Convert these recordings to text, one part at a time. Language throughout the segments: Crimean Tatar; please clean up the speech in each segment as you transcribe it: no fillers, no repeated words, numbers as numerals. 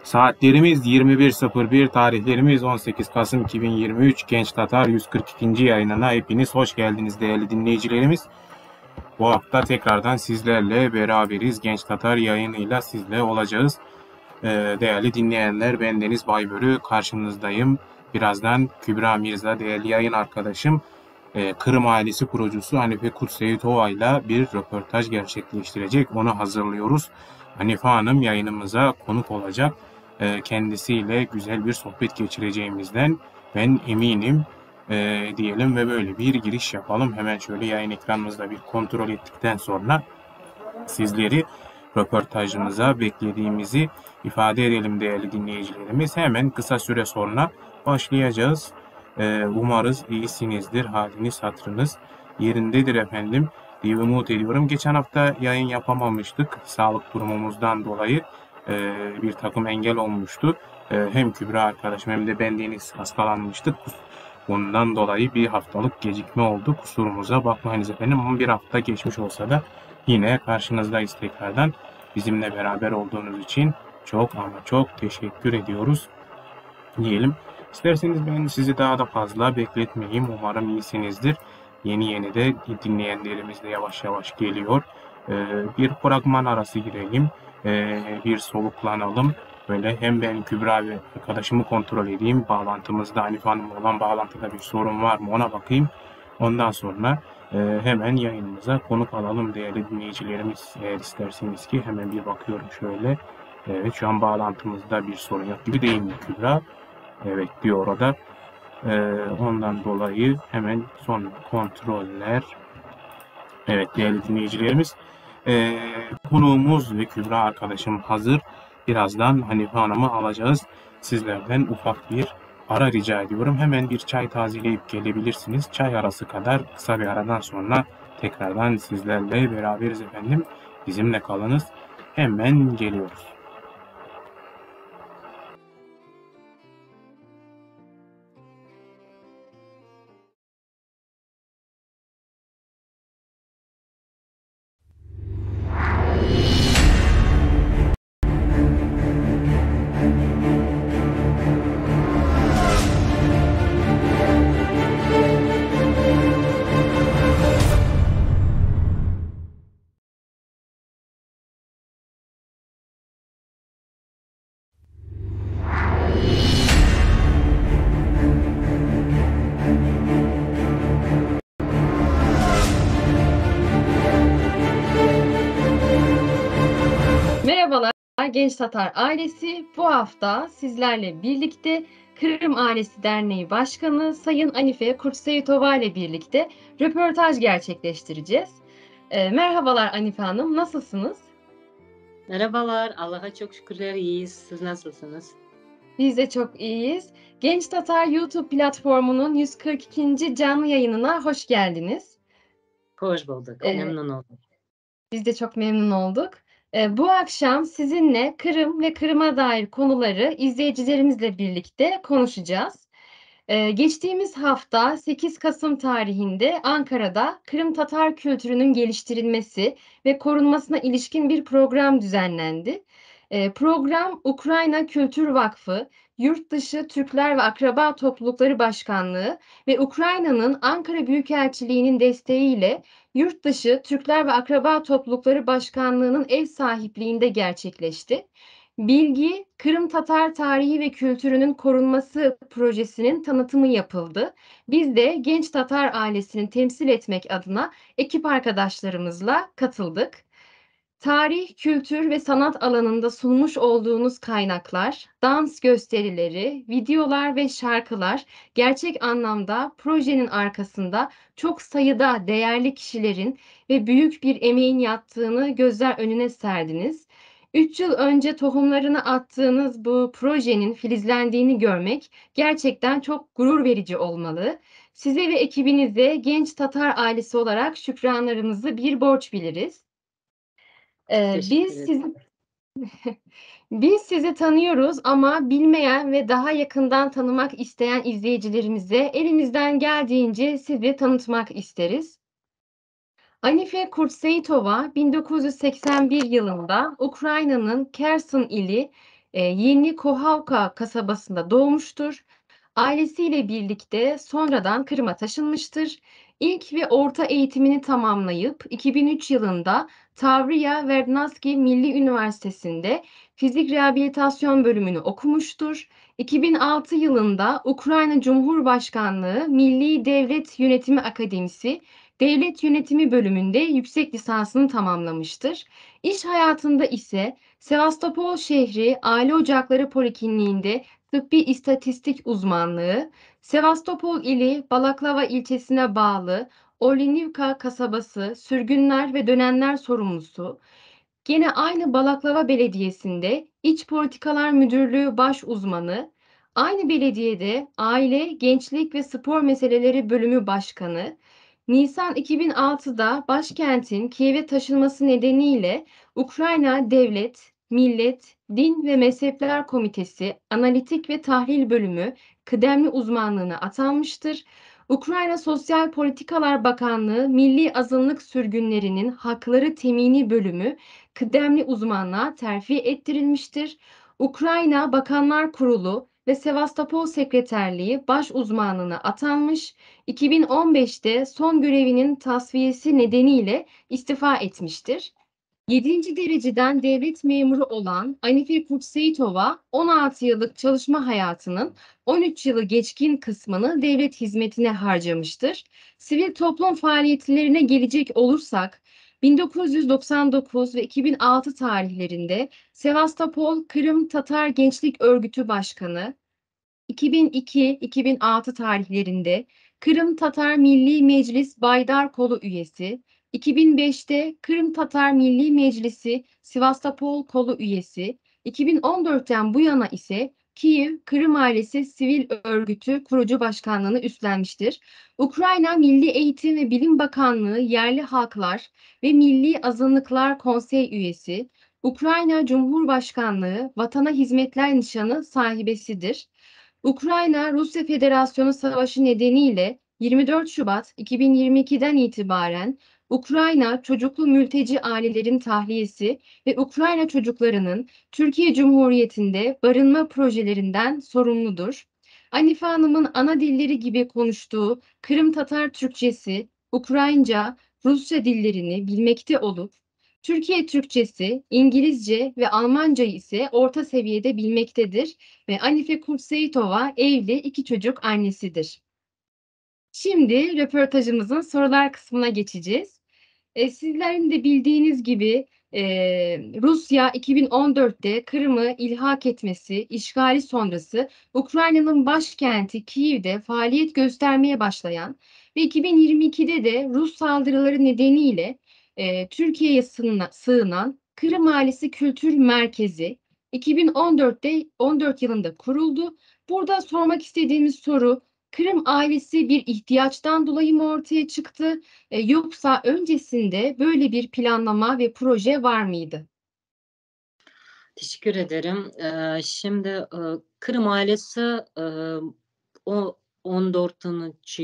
Saatlerimiz 21.01, tarihlerimiz 18 Kasım 2023. Genç Tatar 142. yayınına hepiniz hoş geldiniz değerli dinleyicilerimiz. Bu hafta tekrardan sizlerle beraberiz. Genç Tatar yayınıyla sizle olacağız. Ee, değerli dinleyenler ben Deniz Baybörü karşınızdayım. Birazdan Kübra Mirza değerli yayın arkadaşım e, Kırım ailesi kurucusu Hanife Kurtseyitova ile bir röportaj gerçekleştirecek. Onu hazırlıyoruz. Hanife Hanım yayınımıza konuk olacak. E, kendisiyle güzel bir sohbet geçireceğimizden ben eminim e, diyelim ve böyle bir giriş yapalım. Hemen şöyle yayın ekranımızda bir kontrol ettikten sonra sizleri röportajımıza beklediğimizi ifade edelim değerli dinleyicilerimiz. Hemen kısa süre sonra başlayacağız. Ee, umarız iyisinizdir, haliniz, hatırınız yerindedir efendim diye umut ediyorum. Geçen hafta yayın yapamamıştık sağlık durumumuzdan dolayı e, bir takım engel olmuştu. E, hem Kübra arkadaşım hem de ben Deniz hastalanmıştık. Bundan dolayı bir haftalık gecikme oldu. Kusurumuza bakmayınız efendim ama bir hafta geçmiş olsa da yine karşınızdayız tekrardan. Bizimle beraber olduğunuz için çok ama çok teşekkür ediyoruz diyelim. İsterseniz ben sizi daha da fazla bekletmeyeyim. Umarım iyisinizdir. Yeni yeni de dinleyenlerimiz de yavaş yavaş geliyor. Ee, bir fragman arası girelim. Ee, bir soluklanalım. Böyle hem ben Kübra ve arkadaşımı kontrol edeyim. Bağlantımızda Hanife Hanım'la olan bağlantıda bir sorun var mı ona bakayım. Ondan sonra e, hemen yayınımıza konuk alalım değerli dinleyicilerimiz. Eğer isterseniz ki hemen bir bakıyorum şöyle. Evet şu an bağlantımızda bir sorun yok gibi değil mi Kübra? Evet diyor o da. Ee, ondan dolayı hemen son kontroller. Evet değerli dinleyicilerimiz. Ee, konuğumuz ve Kübra arkadaşım hazır. Birazdan Hanife Hanım'ı alacağız. Sizlerden ufak bir ara rica ediyorum. Hemen bir çay tazeleyip gelebilirsiniz. Çay arası kadar kısa bir aradan sonra tekrardan sizlerle beraberiz efendim. Bizimle kalınız. Hemen geliyoruz. Merhabalar Genç Tatar ailesi. Bu hafta sizlerle birlikte Kırım Ailesi Derneği Başkanı Sayın Anife Kurtseyitova ile birlikte röportaj gerçekleştireceğiz. E, merhabalar Anife Hanım, nasılsınız? Merhabalar, Allah'a çok şükürler iyiyiz. Siz nasılsınız? Biz de çok iyiyiz. Genç Tatar YouTube platformunun 142. canlı yayınına hoş geldiniz. Hoş bulduk, ee, memnun oldum. Biz de çok memnun olduk. Ee, bu akşam sizinle Kırım ve Kırım'a dair konuları izleyicilerimizle birlikte konuşacağız. Ee, geçtiğimiz hafta 8 Kasım tarihinde Ankara'da Kırım Tatar kültürünün geliştirilmesi ve korunmasına ilişkin bir program düzenlendi. Ee, program Ukrayna Kültür Vakfı, Yurtdışı Türkler ve Akraba Toplulukları Başkanlığı ve Ukrayna'nın Ankara Büyükelçiliği'nin desteğiyle Yurtdışı Türkler ve Akraba Toplulukları Başkanlığı'nın ev sahipliğinde gerçekleşti. Bilgi, Kırım Tatar tarihi ve kültürünün korunması projesinin tanıtımı yapıldı. Biz de Genç Tatar ailesini temsil etmek adına ekip arkadaşlarımızla katıldık. Tarih, kültür ve sanat alanında sunmuş olduğunuz kaynaklar, dans gösterileri, videolar ve şarkılar gerçek anlamda projenin arkasında çok sayıda değerli kişilerin ve büyük bir emeğin yattığını gözler önüne serdiniz. 3 yıl önce tohumlarını attığınız bu projenin filizlendiğini görmek gerçekten çok gurur verici olmalı. Size ve ekibinize Genç Tatar ailesi olarak şükranlarımızı bir borç biliriz. Ee, biz sizi biz sizi tanıyoruz ama bilmeyen ve daha yakından tanımak isteyen izleyicilerimize elimizden geldiğince sizi tanıtmak isteriz. Anife Kurtseyitova 1981 yılında Ukrayna'nın Kherson ili Yeni Kohavka kasabasında doğmuştur. Ailesiyle birlikte sonradan Kırım'a taşınmıştır. İlk ve orta eğitimini tamamlayıp 2003 yılında Tavriya Vernadski Milli Üniversitesi'nde Fizik Rehabilitasyon bölümünü okumuştur. 2006 yılında Ukrayna Cumhurbaşkanlığı Milli Devlet Yönetimi Akademisi Devlet Yönetimi bölümünde yüksek lisansını tamamlamıştır. İş hayatında ise Sevastopol şehri Aile Ocakları Polikliniğinde tıbbi istatistik uzmanlığı, Sevastopol ili Balaklava ilçesine bağlı Olenivka kasabası sürgünler ve dönenler sorumlusu, gene aynı Balaklava Belediyesi'nde İç Politikalar Müdürlüğü baş uzmanı, aynı belediyede Aile, Gençlik ve Spor Meseleleri Bölümü Başkanı, Nisan 2006'da başkentin Kiev'e taşınması nedeniyle Ukrayna Devlet, Millet, Din ve Mezhepler Komitesi Analitik ve Tahlil Bölümü kıdemli uzmanlığına atanmıştır. Ukrayna Sosyal Politikalar Bakanlığı Milli Azınlık Sürgünlerinin Hakları Temini Bölümü kıdemli uzmanlığa terfi ettirilmiştir. Ukrayna Bakanlar Kurulu ve Sevastopol Sekreterliği baş uzmanlığına atanmış, 2015'te son görevinin tasfiyesi nedeniyle istifa etmiştir. 7. dereceden devlet memuru olan Anife Kurtseyitova 16 yıllık çalışma hayatının 13 yılı geçkin kısmını devlet hizmetine harcamıştır. Sivil toplum faaliyetlerine gelecek olursak 1999 ve 2006 tarihlerinde Sevastopol Kırım Tatar Gençlik Örgütü Başkanı, 2002-2006 tarihlerinde Kırım Tatar Milli Meclis Baydar Kolu üyesi, 2005'te Kırım Tatar Milli Meclisi Sivastopol Kolu üyesi, 2014'ten bu yana ise Kiev Kırım Ailesi Sivil Örgütü kurucu başkanlığını üstlenmiştir. Ukrayna Milli Eğitim ve Bilim Bakanlığı Yerli Halklar ve Milli Azınlıklar Konsey üyesi, Ukrayna Cumhurbaşkanlığı Vatana Hizmetler Nişanı sahibesidir. Ukrayna Rusya Federasyonu Savaşı nedeniyle 24 Şubat 2022'den itibaren Ukrayna çocuklu mülteci ailelerin tahliyesi ve Ukrayna çocuklarının Türkiye Cumhuriyeti'nde barınma projelerinden sorumludur. Anife Hanım'ın ana dilleri gibi konuştuğu Kırım Tatar Türkçesi, Ukraynca, Rusça dillerini bilmekte olup, Türkiye Türkçesi, İngilizce ve Almanca ise orta seviyede bilmektedir ve Anife Kurtseyitova evli iki çocuk annesidir. Şimdi röportajımızın sorular kısmına geçeceğiz. Sizlerin de bildiğiniz gibi Rusya 2014'te Kırım'ı ilhak etmesi, işgali sonrası Ukrayna'nın başkenti Kiev'de faaliyet göstermeye başlayan ve 2022'de de Rus saldırıları nedeniyle Türkiye'ye sığınan Kırım Ailesi Kültür Merkezi 2014'te 14 yılında kuruldu. Burada sormak istediğimiz soru, Kırım ailesi bir ihtiyaçtan dolayı mı ortaya çıktı, yoksa öncesinde böyle bir planlama ve proje var mıydı? Teşekkür ederim. Şimdi Kırım ailesi o 14.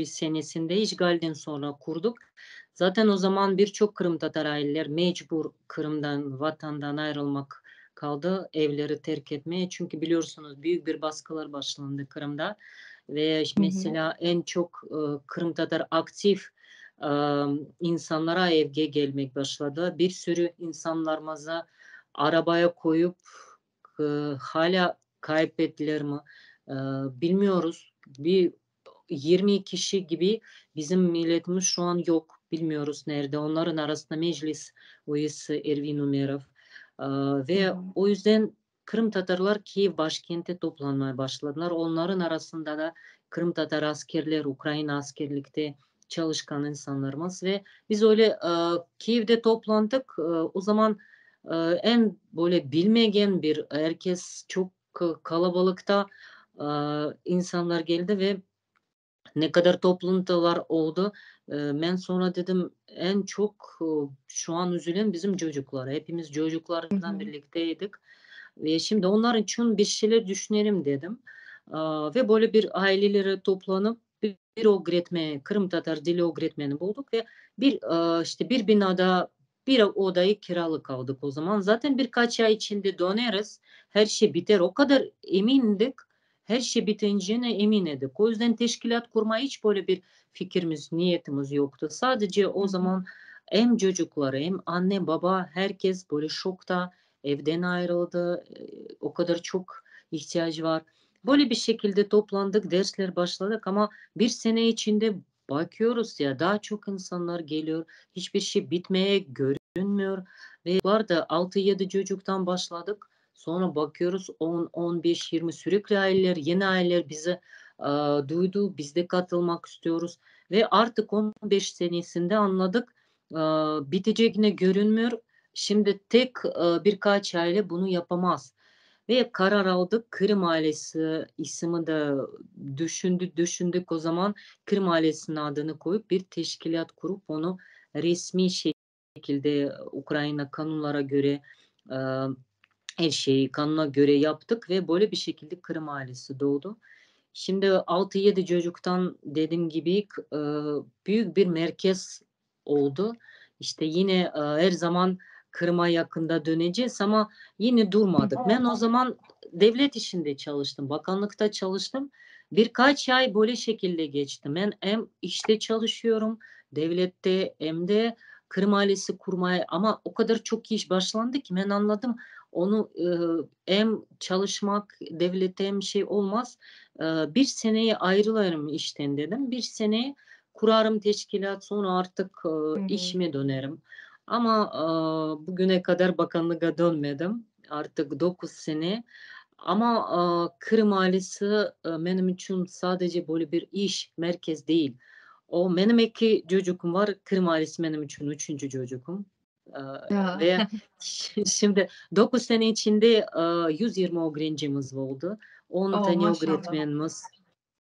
senesinde işgalden sonra kurduk. Zaten o zaman birçok Kırım Tatar aileler mecbur Kırım'dan, vatandan ayrılmak kaldı, evleri terk etmeye. Çünkü biliyorsunuz büyük bir baskılar başlandı Kırım'da. Ve mesela en çok Kırım Tatar aktif insanlara evge gelmek başladı. Bir sürü insanlarımızı arabaya koyup hala kaybettiler mi bilmiyoruz. Bir 20 kişi gibi bizim milletimiz şu an yok. Bilmiyoruz nerede. Onların arasında meclis üyesi Ervin Umerov. Ve o yüzden Kırım Tatarlar Kiev başkenti toplanmaya başladılar. Onların arasında da Kırım Tatar askerler, Ukrayna askerlikte çalışkan insanlarımız ve biz öyle Kiev'de toplandık. O zaman en böyle bilmeyen bir herkes çok kalabalıkta insanlar geldi ve ne kadar toplantılar oldu. Ben sonra dedim en çok şu an üzülen bizim çocuklar. Hepimiz çocuklardan birlikteydik. Ve şimdi onlar için bir şeyler düşünelim dedim. Ve böyle bir aileleri toplanıp bir öğretme, Kırım Tatar dili öğretmeni bulduk ve bir binada Bir odayı kiralık aldık o zaman. Zaten birkaç ay içinde döneriz. Her şey biter. O kadar emindik. Her şey biteceğine emin idik. O yüzden teşkilat kurmaya hiç böyle bir fikrimiz, niyetimiz yoktu. Sadece o zaman hem çocukları hem anne baba herkes böyle şokta, evden ayrıldı. O kadar çok ihtiyacı var. Böyle bir şekilde toplandık, dersler başladık ama bir sene içinde bakıyoruz ya daha çok insanlar geliyor. Hiçbir şey bitmeye görünmüyor. Ve bu arada 6-7 çocuktan başladık. Sonra bakıyoruz 10, 15, 20 sürekli aileler, yeni aileler bizi e, duydu. Biz de katılmak istiyoruz. Ve artık 15 senesinde anladık e, bitecek ne görünmüyor. Şimdi tek e, birkaç aile bunu yapamaz. Ve karar aldık. Kırım ailesi ismi de düşündük düşündük o zaman Kırım ailesinin adını koyup bir teşkilat kurup onu resmi şekilde Ukrayna kanunlara göre e, her şeyi kanuna göre yaptık ve böyle bir şekilde Kırım ailesi doğdu. Şimdi 6-7 çocuktan dediğim gibi e, büyük bir merkez oldu. İşte yine e, her zaman Kırım'a yakında döneceğiz ama yine durmadık. Ben o zaman devlet işinde çalıştım, bakanlıkta çalıştım. Birkaç ay böyle şekilde geçti. Ben hem işte çalışıyorum devlette hem de Kırım ailesi kurmaya ama o kadar çok iş başlandı ki ben anladım. Onu e, hem çalışmak devlette hem şey olmaz. E, bir seneye ayrılırım işten dedim. Bir sene kurarım teşkilat sonra artık e, işime dönerim. Ama e, bugüne kadar bakanlığa dönmedim. Artık 9 sene. Ama e, Kırım ailesi e, benim için sadece böyle bir iş merkez değil. O benim iki çocuğum var. Kırım ailesi benim için üçüncü çocuğum. E, ve şimdi 9 sene içinde e, 120 öğrencimiz oldu. 10 Oh, tane maşallah. öğretmenimiz,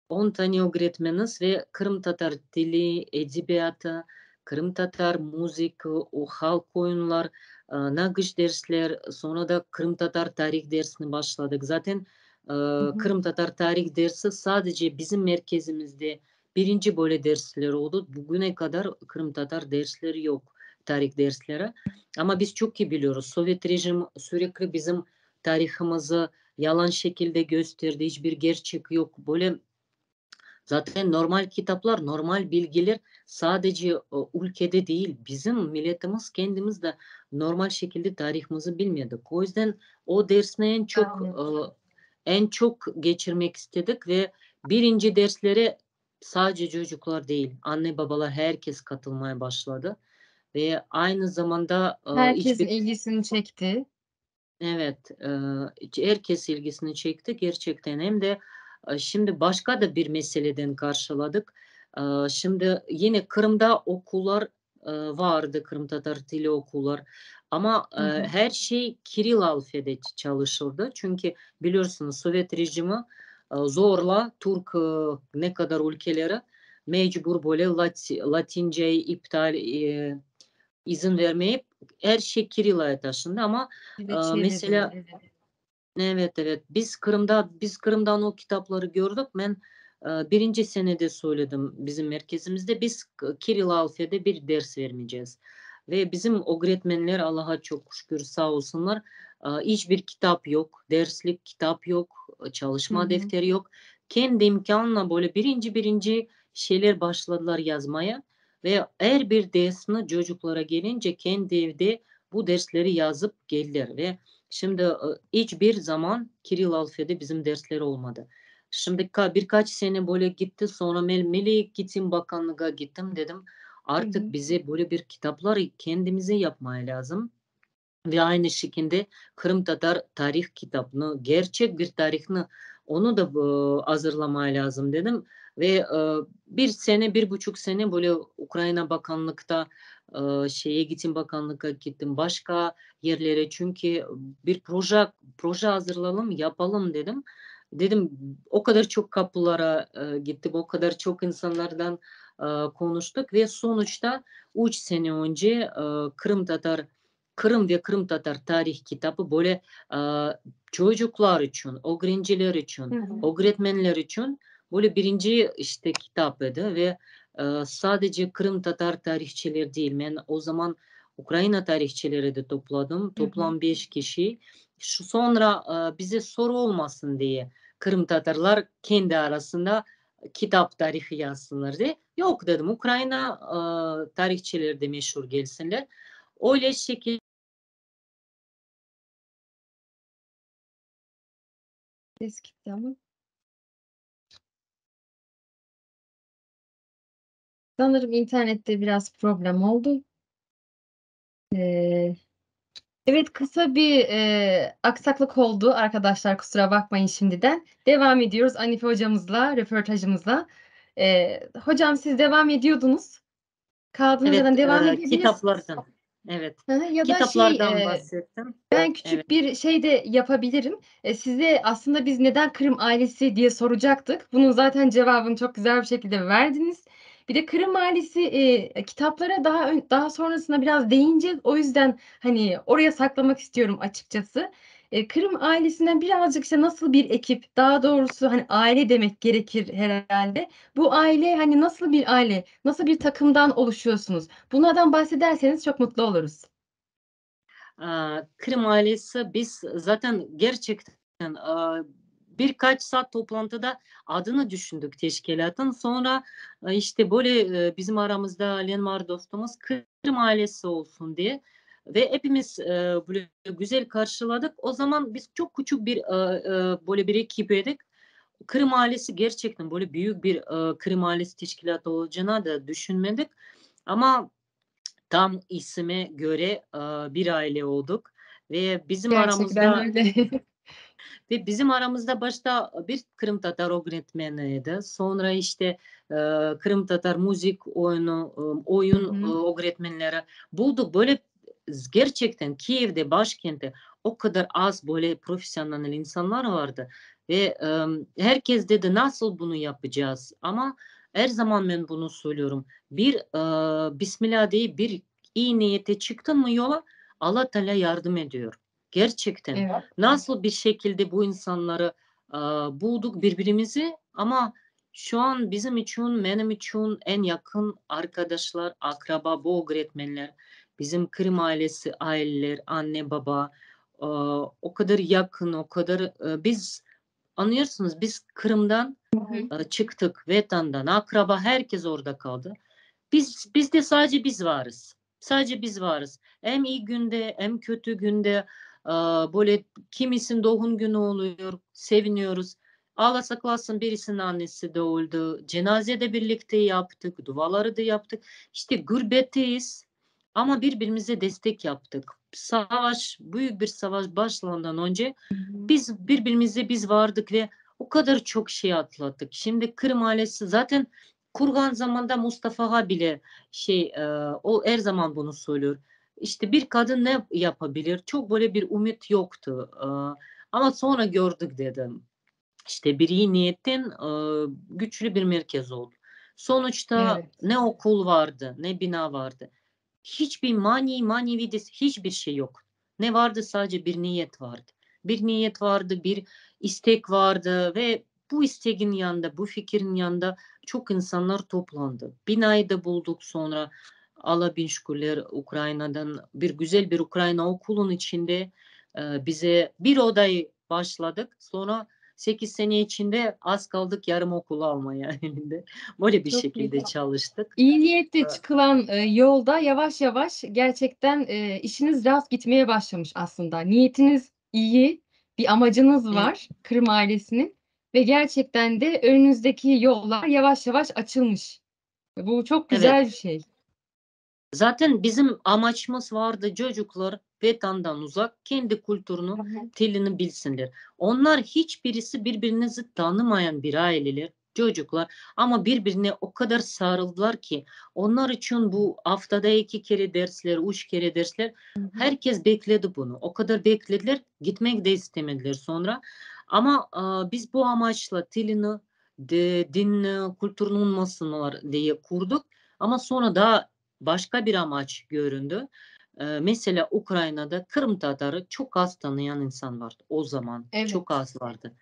10 tane öğretmenimiz ve Kırım Tatar dili, edebiyatı, Kırım Tatar müzik, o halk oyunlar, e, nakış dersler, sonra da Kırım Tatar tarih dersini başladık. Zaten e, Kırım Tatar tarih dersi sadece bizim merkezimizde birinci böyle dersler oldu. Bugüne kadar Kırım Tatar dersleri yok, tarih dersleri. Ama biz çok iyi biliyoruz. Sovyet rejim sürekli bizim tarihimizi yalan şekilde gösterdi. Hiçbir gerçek yok. Böyle zaten normal kitaplar, normal bilgiler sadece e, ülkede değil, bizim milletimiz kendimiz de normal şekilde tarihimizi bilmiyorduk. O yüzden o dersini en çok Evet. e, en çok geçirmek istedik ve birinci derslere sadece çocuklar değil, anne babalar herkes katılmaya başladı. Ve aynı zamanda e, Herkesin hiçbir ilgisini çekti. Evet, e, herkes ilgisini çekti gerçekten hem de e, şimdi başka da bir meseleden karşıladık. E, şimdi yine Kırım'da okullar e, vardı, Kırım Tatar dili okullar ama e, Hı hı. her şey Kiril alfabede çalışıldı. Çünkü biliyorsunuz Sovyet rejimi e, zorla Türk e, ne kadar ülkeleri mecbur böyle Latinceyi iptal e, izin vermeyip her şey Kirila'ya taşındı ama Bir de e, çevirdiler, mesela evet. Evet evet biz Kırım'da biz Kırım'dan o kitapları gördük. Ben e, birinci senede söyledim bizim merkezimizde biz Kiril alfabede bir ders vermeyeceğiz. Ve bizim öğretmenler Allah'a çok şükür sağ olsunlar e, hiçbir kitap yok, derslik kitap yok, çalışma defteri yok. Kendi imkanla böyle birinci birinci şeyler başladılar yazmaya ve her bir dersini çocuklara gelince kendi evde bu dersleri yazıp geldiler ve şimdi e, hiçbir zaman Kiril alfabede bizim dersleri olmadı. Şimdi birkaç sene böyle gitti sonra Milli Eğitim Bakanlığı'na gittim dedim. Artık bize böyle bir kitaplar kendimize yapmaya lazım. Ve aynı şekilde Kırım Tatar tarih kitabını, gerçek bir tarihini onu da e, hazırlamaya lazım dedim. Ve e, bir sene, 1,5 sene böyle Ukrayna Bakanlık'ta e, şeye gittim, bakanlığa gittim, başka yerlere çünkü bir proje proje hazırlayalım, yapalım dedim. Dedim o kadar çok kapılara e, gittim, o kadar çok insanlardan e, konuştuk ve sonuçta 3 sene önce e, Kırım Tatar Kırım ve Kırım Tatar tarih kitabı böyle e, çocuklar için, öğrenciler için, öğretmenler için böyle birinci işte kitap idi ve e, sadece Kırım Tatar tarihçiler değil. Ben o zaman Ukraina tarihçileri de topladım. Toplam 5 kişi. Şu sonra bize soru olmasın diye Qırımtatarlar kendi arasında kitap tarihi yazsınlar diye. Yoq dedim, Ukraina tarihçileri de meşur gelsinler. Öyle şekilde Ses gitti ama. Sanırım internette biraz problem oldu. Evet, kısa bir aksaklık oldu arkadaşlar, kusura bakmayın şimdiden. Devam ediyoruz Anife hocamızla, röportajımızla. Hocam siz devam ediyordunuz. Kaldığınız Evet, yerden devam edebilirsiniz. kitaplardan. Evet. Hı hı, ya da şey, Kitaplardan bahsettim. ben küçük Evet. bir şey de yapabilirim. Size aslında biz neden Kırım ailesi diye soracaktık. Bunun zaten cevabını çok güzel bir şekilde verdiniz. Bir de Kırım ailesi kitaplara daha sonrasında biraz değineceğiz. O yüzden oraya saklamak istiyorum açıkçası. Kırım ailesinden birazcık nasıl bir ekip, daha doğrusu aile demek gerekir herhalde. Bu aile nasıl bir aile, nasıl bir takımdan oluşuyorsunuz? Bunlardan bahsederseniz çok mutlu oluruz. Kırım ailesi biz zaten gerçekten birkaç saat toplantıda adını düşündük teşkilatın. Sonra böyle bizim aramızda Lenmar dostumuz Kırım ailesi olsun diye ve hepimiz böyle güzel karşıladık. O zaman biz çok küçük bir böyle bir ekip idik. Kırım ailesi gerçekten böyle büyük bir Kırım ailesi teşkilatı olacağını da düşünmedik. Ama tam isme göre bir aile olduk ve bizim Gerçekten aramızda öyle. Ve bizim aramızda başta bir Kırım Tatar öğretmeniydi. Sonra Kırım Tatar müzik oyunu, oyun, öğretmenleri bulduk. Böyle gerçekten Kiev'de, başkentte o kadar az böyle profesyonel insanlar vardı. Ve herkes dedi nasıl bunu yapacağız? Ama her zaman ben bunu söylüyorum. Bir Bismillah deyip bir iyi niyete çıktın mı yola Allah Teala yardım ediyor. Gerçekten. Nasıl bir şekilde bu insanları bulduk birbirimizi ama şu an bizim için, benim için en yakın arkadaşlar, akraba, bu öğretmenler, bizim Kırım ailesi, aileler, anne, baba, o kadar yakın, o kadar biz anlıyorsunuz biz Kırım'dan çıktık, vatandan, akraba herkes orada kaldı. Bizde sadece biz varız. Sadece biz varız. Hem iyi günde hem kötü günde, böyle kimisinin doğum günü oluyor, seviniyoruz. Allah saklasın birisinin annesi de öldü. Cenaze de birlikte yaptık, duaları da yaptık. Gurbetteyiz ama birbirimize destek yaptık. Savaş, büyük bir savaş başlanmadan önce biz birbirimize biz vardık ve o kadar çok şey atlattık. Şimdi Kırım ailesi zaten kurgan zamanda Mustafa'ya bile o her zaman bunu söylüyor. Bir kadın ne yapabilir? Çok böyle bir ümit yoktu. Ama sonra gördük dedim. Bir iyi niyetten güçlü bir merkez oldu. Sonuçta ne okul vardı, ne bina vardı. Hiçbir manevi de hiçbir şey yok. Ne vardı? Sadece bir niyet vardı. Bir niyet vardı, bir istek vardı ve bu isteğin yanında, bu fikrin yanında çok insanlar toplandı. Binayı da bulduk sonra. Allah bin şükürler Ukrayna'dan bir güzel bir Ukrayna okulun içinde bize bir odayı başladık. Sonra 8 sene içinde az kaldık yarım okulu almaya elinde. Böyle bir Çok şekilde güzel. çalıştık. İyi niyetle çıkılan yolda yavaş yavaş gerçekten işiniz rast gitmeye başlamış aslında. Niyetiniz iyi, bir amacınız var Kırım ailesinin ve gerçekten de önünüzdeki yollar yavaş yavaş açılmış. Bu çok güzel bir şey. Zaten bizim amaçımız vardı çocuklar vatandan uzak kendi kültürünü, dilini bilsinler. Onlar hiçbirisi birbirinizi tanımayan bir aileler, çocuklar ama birbirine o kadar sarıldılar ki onlar için bu haftada 2 kere dersler, 3 kere dersler herkes bekledi bunu. O kadar beklediler, gitmek de istemediler sonra. Ama biz bu amaçla dilini, dinini, kültürünü unutmasınlar diye kurduk. Ama sonra daha başka bir amaç göründü. Mesela Ukrayna'da Kırım Tatarı çok az tanıyan insan vardı o zaman. Çok az vardı.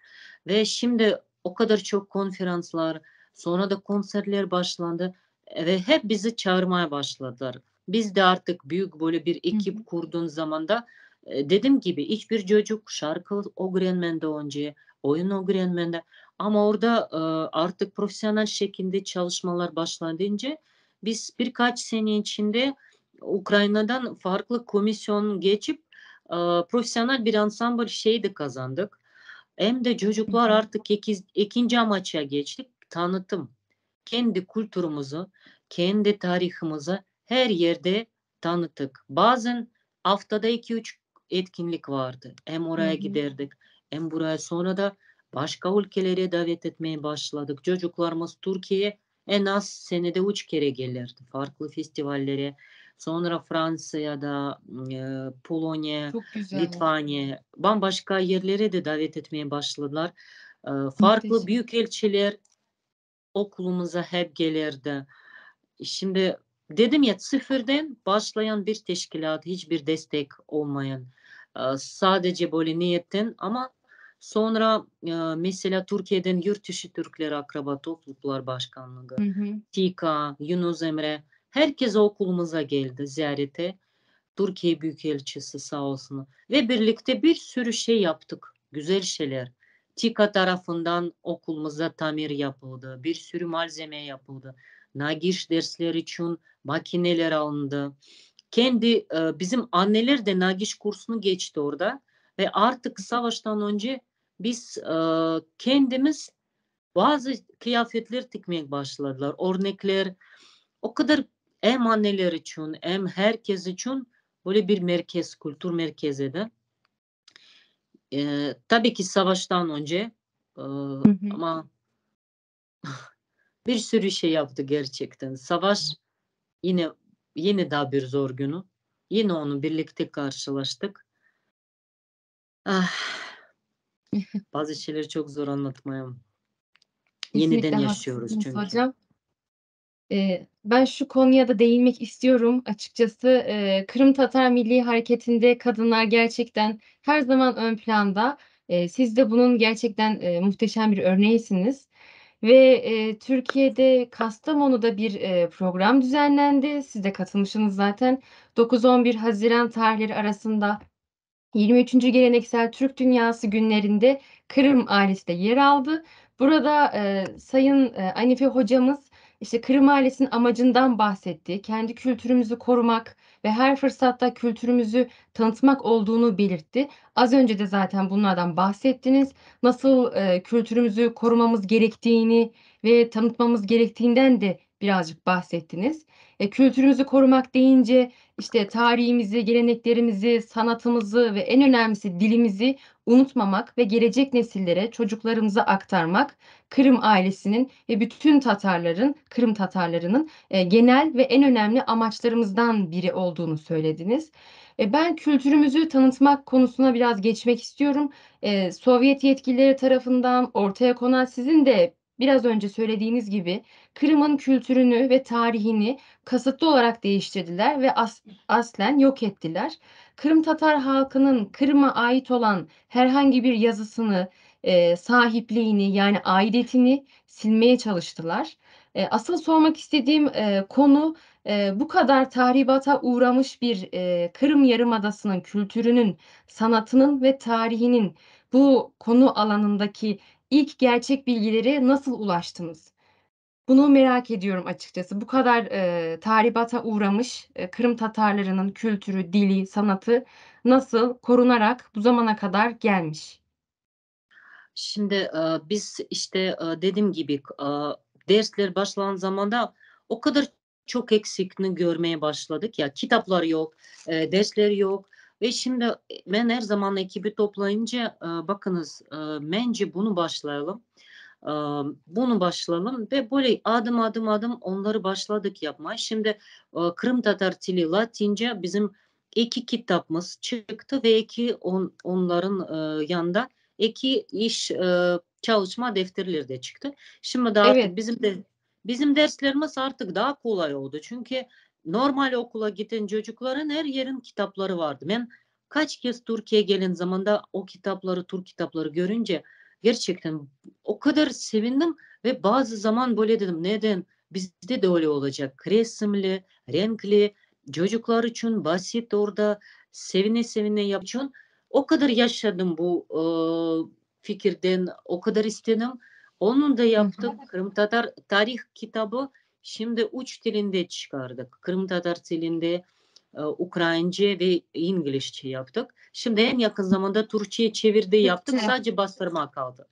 Ve şimdi o kadar çok konferanslar, sonra da konserler başlandı ve hep bizi çağırmaya başladılar. Biz de artıq büyük böyle bir ekip qurduğun zamanda, dedim kibi, iç bir çocuk şarkı ögrenmedi önce, oyun ögrenmedi. Amma orada artıq professional şekilde çalışmalar başladınca, biz bir qaç sene içinde Ukrainadan farqlı komisyon geçip, professional bir ansambl şey de qazandıq. Em de çocuklar artıq ekinci amaçqa geçtik, tanıtım. Kendi kültürümüzü, kendi tarihimizi her yerde tanıttıq. Bazen aftada 2-3 etkinlik vardı. Em oraya giderdik, em buraya. Sonra da başqa ülkelere davet etmeye başladıq. Çocuklarımız Türkiye en az senede 3 kere gelirdi farklı festivallere. Sonra Fransa'ya Polonya, Litvanya, bambaşqa yerlere de davet etmeye başladılar. Farklı büyükelçiler okulumuza hep gelirdi. Şimdi dedim ya, sıfırdan başlayan bir teşkilat, hiçbir destek olmayan, sadece böyle niyetten, ama sonra mesela Türkiye'den Yurtdışı Türkleri Akraba Topluluklar Başkanlığı, TİKA, Yunus Emre, herkes okulumuza geldi ziyarete. Türkiye Büyükelçisi sağ olsun. Ve birlikte bir sürü şey yaptık, güzel şeyler. TİKA tarafından okulumuza tamir yapıldı, bir sürü malzeme yapıldı. Nagiş dersleri için makineler alındı. Kendi bizim anneler de nagiş kursunu geçti orada ve artık savaştan önce biz kendimiz bazı kıyafetler dikmeye başladılar. Örnekler o kadar hem anneler için hem herkes için böyle bir merkez, kültür merkeziydi. Tabii ki savaştan önce ama bir sürü şey yaptı gerçekten. Savaş yine daha bir zor günü. Yine onu birlikte karşılaştık. Ah, bazı şeyleri çok zor anlatmaya. Kesinlikle Yeniden yaşıyoruz haklısınız çünkü. Hocam. Ben şu konuya da değinmek istiyorum açıkçası. Kırım Tatar Milli Hareketi'nde kadınlar gerçekten her zaman ön planda. Siz de bunun gerçekten muhteşem bir örneğisiniz. Ve Türkiye'de Kastamonu'da bir program düzenlendi. Siz de katılmışsınız zaten. 9-11 Haziran tarihleri arasında 23. Geleneksel Türk Dünyası günlerinde Kırım ailesi de yer aldı. Burada Sayın Anife hocamız Kırım ailesinin amacından bahsetti. Kendi kültürümüzü korumak ve her fırsatta kültürümüzü tanıtmak olduğunu belirtti. Az önce de zaten bunlardan bahsettiniz. Nasıl kültürümüzü korumamız gerektiğini ve tanıtmamız gerektiğinden de birazcık bahsettiniz. Kültürümüzü korumak deyince tarihimizi, geleneklerimizi, sanatımızı ve en önemlisi dilimizi unutmamak ve gelecek nesillere, çocuklarımıza aktarmak Kırım ailesinin ve bütün Tatarların, Kırım Tatarlarının genel ve en önemli amaçlarımızdan biri olduğunu söylediniz. Ben kültürümüzü tanıtmak konusuna biraz geçmek istiyorum. Sovyet yetkilileri tarafından ortaya konan sizin de biraz önce söylediğiniz gibi Kırım'ın kültürünü ve tarihini kasıtlı olarak değiştirdiler ve aslen yok ettiler. Kırım Tatar halkının Kırım'a ait olan herhangi bir yazısını, sahipliğini yani aidiyetini silmeye çalıştılar. Asıl sormak istediğim konu bu kadar tahribata uğramış bir Kırım Yarımadası'nın kültürünün, sanatının ve tarihinin bu konu alanındaki ilk gerçek bilgilere nasıl ulaştınız? Bunu merak ediyorum açıkçası. Bu kadar tahribata uğramış Kırım Tatarlarının kültürü, dili, sanatı nasıl korunarak bu zamana kadar gelmiş? Şimdi biz dediğim gibi dersler başlanan zamanda o kadar çok eksikliğini görmeye başladık ya. Kitaplar yok, dersler yok. Ve şimdi ben her zaman ekibi toplayınca bakınız bence bunu başlayalım. Bunu başlayalım ve böyle adım adım adım onları başladık yapmaya. Şimdi Kırım Tatar dili Latince bizim 2 kitabımız çıktı ve 2 onların yanında 2 iş çalışma defterleri de çıktı. Şimdi de artık bizim derslerimiz artık daha kolay oldu. Çünkü normal okula giden çocukların her yerin kitapları vardı. Ben kaç kez Türkiye'ye gelen zamanda o kitapları, Türk kitapları görünce gerçekten o kadar sevindim ve bazı zaman böyle dedim, neden? Bizde de öyle olacak. Resimli, renkli. Çocuklar içün basit orada sevine sevine yapçün. O qadar yaşadım bu fikirden, o qadar istedim. Onı da yaptıq. Qırımtatar tarih kitabı şimdi üç tilinde çıqardıq. Qırımtatar tilinde, ukraince ve inglizce yaptıq. Şimdi eñ yaqın zamanda türkçe çevirdi yaptıq. Sadece bastırma qaldı.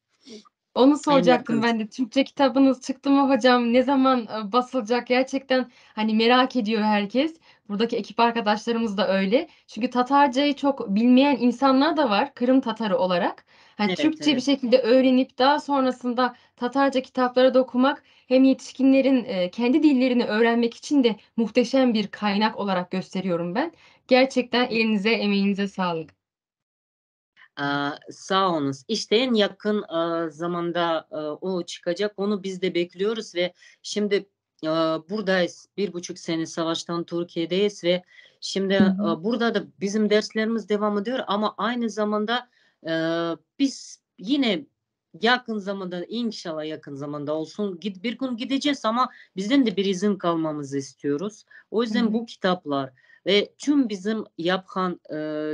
Onu soracaktım ben de. Türkçe kitabınız çıktı mı hocam? Ne zaman basılacak? Gerçekten hani merak ediyor herkes. Buradaki ekip arkadaşlarımız da öyle. Çünkü Tatarcayı çok bilmeyen insanlar da var Kırım Tatarı olarak. Hani Evet, Türkçe bir evet. şekilde öğrenip daha sonrasında Tatarca kitapları da okumak hem yetişkinlerin kendi dillerini öğrenmek için de muhteşem bir kaynak olarak gösteriyorum ben. Gerçekten elinize, emeğinize sağlık. Sağ oluñız. İşte eñ yaqın zamanda o çıqacaq. Onı biz de bekliyoruz ve şimdi buradayız. 1,5 sene savaştan Türkiye'deyiz ve şimdi burada da bizim derslerimiz devam ediyor ama aynı zamanda biz yine yakın zamanda, inşallah yakın zamanda olsun, bir gün gideceğiz ama bizden de bir izin kalmamızı istiyoruz. O yüzden bu kitaplar ve tüm bizim yapqan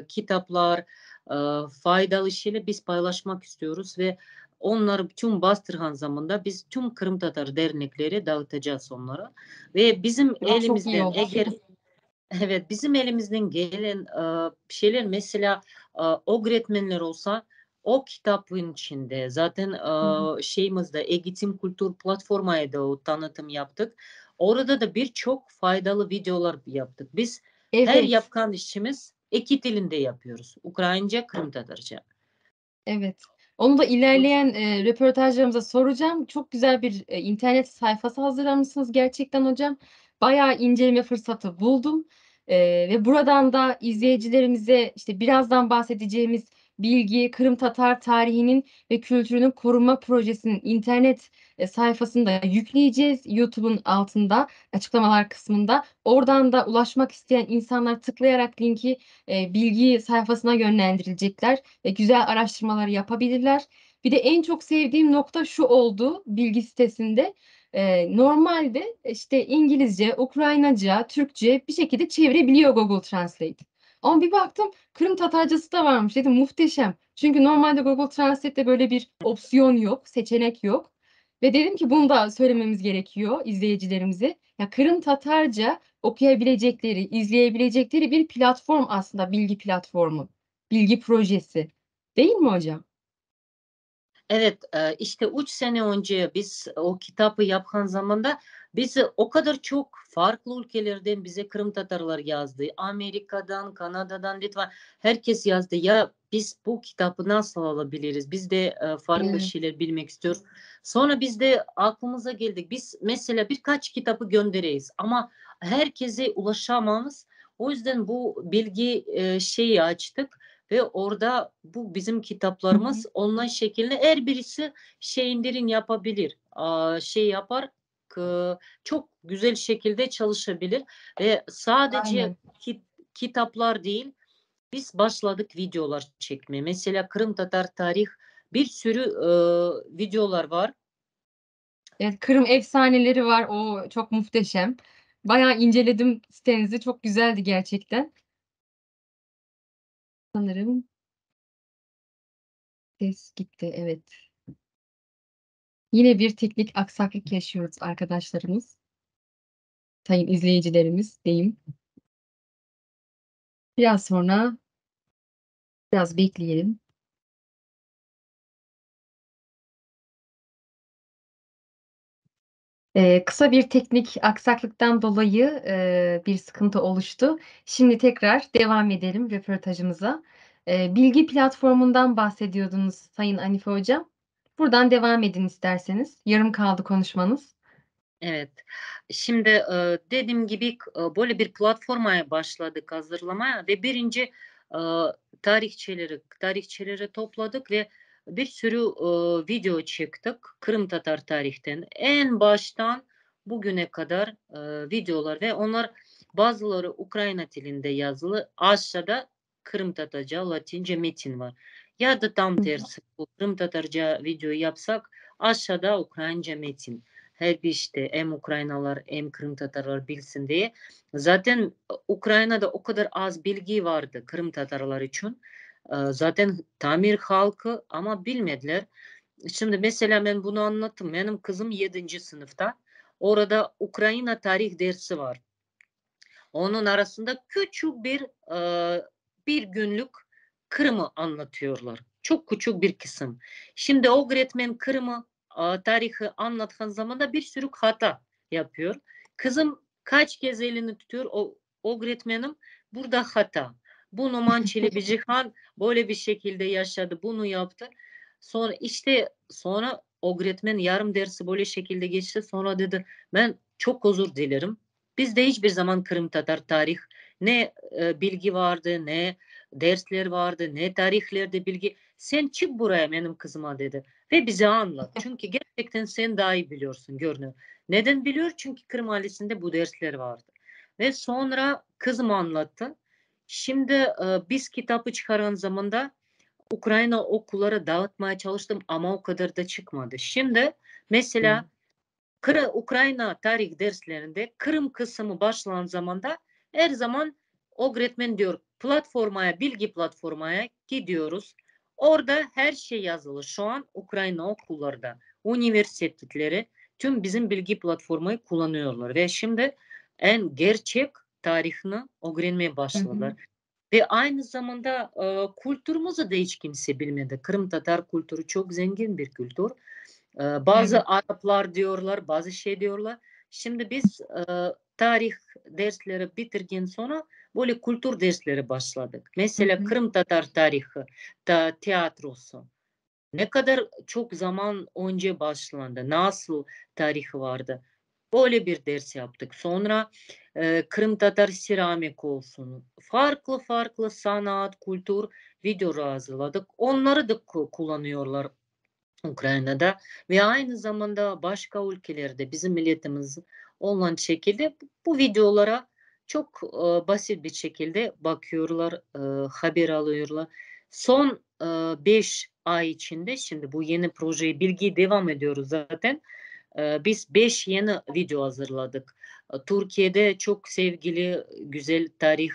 kitaplar, faydalı şeyler biz paylaşmak istiyoruz ve onları tüm bastırğan zamanda biz tüm Kırım Tatar dernekleri dağıtacağız onlara. Ve bizim Ya, çok iyi elimizden oldu. eğer evet bizim elimizden gelen şeyler mesela öğretmenler olsa o kitabın içinde zaten şeyimizde Eğitim Kültür Platformaya da o tanıtım yaptık. Orada da birçok faydalı videolar yaptık. Biz her yapkan işimiz iki dilinde yapıyoruz. Ukrayince, Kırım Tatarca. Evet. Onu da ilerleyen röportajlarımıza soracağım. Çok güzel bir internet sayfası hazırlamışsınız gerçekten hocam. Bayağı inceleme fırsatı buldum. Ve buradan da izleyicilerimize işte birazdan bahsedeceğimiz bilgi, Kırım Tatar tarihinin ve kültürünün korunma projesinin internet sayfasını da yükleyeceğiz. YouTube'un altında açıklamalar kısmında. Oradan da ulaşmak isteyen insanlar tıklayarak linki bilgi sayfasına yönlendirilecekler ve güzel araştırmaları yapabilirler. Bir de en çok sevdiğim nokta şu oldu bilgi sitesinde. Normalde işte İngilizce, Ukraynaca, Türkçe bir şekilde çevirebiliyor Google Translate. Ama bir baktım Kırım Tatarcası da varmış. Dedim muhteşem. Çünkü normalde Google Translate'te böyle bir opsiyon yok, seçenek yok. Ve dedim ki bunu da söylememiz gerekiyor izleyicilerimize. Ya Kırım Tatarca okuyabilecekleri, izleyebilecekleri bir platform aslında, bilgi platformu, bilgi projesi. Değil mi hocam? Evet, işte 3 sene önce biz o kitabı yapkan zamanda bizi o kadar çok farklı ülkelerden bize Kırım Tatarlar yazdı. Amerika'dan, Kanada'dan, Litva, herkes yazdı. Ya biz bu kitabı nasıl alabiliriz? Biz de farklı şeyler bilmek istiyoruz. Sonra biz de aklımıza geldik. Biz mesela birkaç kitabı göndereyiz ama herkese ulaşamamız. O yüzden bu bilgi şeyi açtık. Ve orada bu bizim kitaplarımız online şekilde her birisi şey indirin yapabilir. Şey yapar, çok güzel şekilde çalışabilir. Ve sadece kitaplar değil, biz başladık videolar çekmeye. Mesela Kırım Tatar tarih bir sürü videolar var. Evet, Kırım efsaneleri var. O çok muhteşem. Bayağı inceledim sitenizi. Çok güzeldi gerçekten. Sanırım ses gitti. Evet. Yine bir teknik aksaklık yaşıyoruz arkadaşlarımız. Sayın izleyicilerimiz diyeyim. Biraz sonra biraz bekleyelim. Kısa bir teknik aksaklıktan dolayı bir sıkıntı oluştu. Şimdi tekrar devam edelim röportajımıza. Bilgi platformundan bahsediyordunuz Sayın Anife Hocam. Buradan devam edin isterseniz. Yarım kaldı konuşmanız. Evet. Şimdi dediğim gibi böyle bir platformaya başladık hazırlamaya ve birinci tarihçileri topladık ve bir sürü video çektik Kırım Tatar tarihten. En baştan bugüne kadar videolar ve onlar bazıları Ukrayna dilinde yazılı. Aşağıda Kırım Tatarca, Latince metin var. Ya da tam tersi, bu Kırım Tatarca video yapsak aşağıda Ukraynaca metin. Her bir işte em ukrainalar, em qırımtatarlar bilsin diye. Zaten Ukrainada o qadar az bilgi vardı qırımtatarlar içün. Zaten tamir halqı, amma bilmediler. Şimdi mesela men bunı anlattım. Menim qızım yedinci sınıfta. Orada Ukraina tarih dersi var. Onıñ arasında küçük bir, bir günlük Qırımı anlatıyorlar. Çoq küçük bir qısım. Şimdi ögretmen Qırımı tarihı anlatqan zamanda bir sürü hata yapıyor. Qızım qaç kez elini tutuyor, o, ögretmenim, burada hata. Bu Noman Çelebicihan böyle bir şekilde yaşadı, bunu yaptı. Sonra işte sonra ögretmen yarım dersi böyle şekilde geçti. Sonra dedi, men çoq özür dilerim. Bizde hiç bir zaman qırımtatar tarih ne bilgi vardı, ne dersler vardı, ne tarihlerde bilgi. Sen çıq buraya menim qızıma dedi ve bize añlat. Çünki gerçekten sen daa iyi biliyorsun, görünüyor. Neden biliyor? Çünki Qırım ailesinde bu dersler vardı. Ve sonra qızım añlattı. Şimdi biz kitabı çıqarğan zamanda Ukraina okullara dağıtmaya çalıştım, amma o qadar da çıqmadı. Şimdi mesela Qırı Ukraina tarih derslerinde Qırım qısımı başlağan zamanda er zaman ögretmen diyor, platformaya, bilgi platformaya gidiyoruz. Orada her şey yazılı. Şu an Ukraina okullarda, universitetleri tüm bizim bilgi platformayı kullanıyorlar. Ve şimdi en gerçek tarihni ögrenmeye başladılar. Ve aynı zamanda kültürümüzü de hiç kimse bilmedi. Qırımtatar kültürü çok zengin bir kültür. Bazı araplar diyorlar, bazı şey diyorlar. Şimdi biz tarih dersleri bitirgen soñra böyle kültür dersleri başladıq. Mesela qırımtatar tarihı, tiyatrosı. Ne qadar çoq zaman önce başlandı, nasıl tarihı vardı. Böyle bir ders yaptıq. Soñra qırımtatar seramik olsun, farqlı-farqlı sanat, kültür videolar azırladıq. Onları da qullanıyorlar Ukrainada ve aynı zamanda başqa ülkelerde bizim milletimiz olğan şekilde bu videolara çoq basit bir şekilde baqıyorlar, haber alıyorlar. Soñ 5 ay içinde, şimdi bu yeni projeyi bilgi devam ediyoruz zaten, biz 5 yeni video azırladıq. Türkiyede çoq sevgili, güzel tarih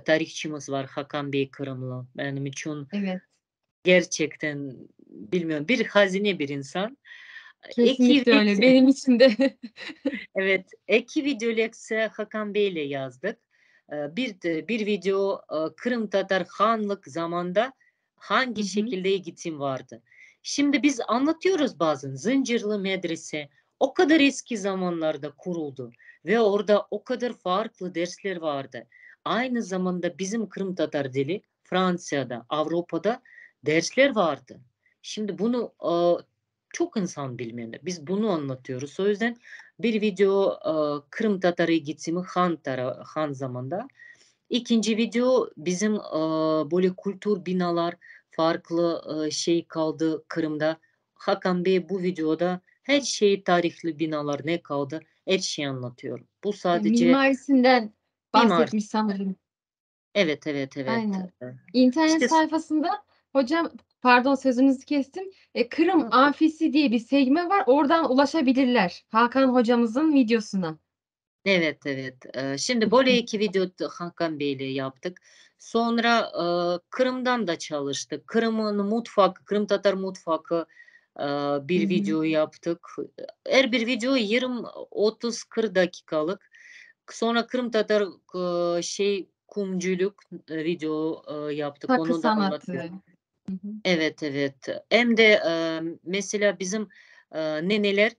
tarihçimiz var, Hakan Bey Kırımlı. Benim içün gerçekten, bilmiyorum, bir hazine bir insan. Kesinlikle öyle. Benim için de. Evet, eki video lektsiya Hakan Bey ile yazdık. Bir bir video Qırımtatar hanlıq zamanda hangi şekilde egitim vardı. Şimdi biz anlatıyoruz bazen, Zıncırlı medrese o qadar eski zamanlarda quruldı ve orada o qadar farqlı dersler vardı. Aynı zamanda bizim qırımtatar dili Fransiyada, Avropada dersler vardı. Şimdi bunu çoq insan bilmeli. Biz bunı anlatıyoruz. O yüzden bir video qırımtatar egitimi han han zamanda. İkinci video bizim böyle kültür binalar farqlı şey qaldı Qırımda. Hakan Bey bu videoda her şeyi tarihli binalar ne qaldı, er şey anlatıyor. Bu sadece Mimarisinden bahsetmiş sanırım. Evet, evet, evet. Aynen. İnternet İşte sayfasında hocam pardon sözünüzü kestim. Kırım Amfisi diye bir sekme var. Oradan ulaşabilirler Hakan hocamızın videosuna. Evet, evet. Şimdi böyle iki video Hakan Bey ile yaptık. Sonra Kırım'dan da çalıştık. Kırım'ın mutfak, Kırım Tatar mutfakı bir video yaptık. Her bir video 20, 30, 40 dakikalık. Sonra Kırım Tatar şey kumculuk video yaptık. Takı Onu da sanatı. anlatıyorum. Evet, evet. Hem de mesela bizim neneler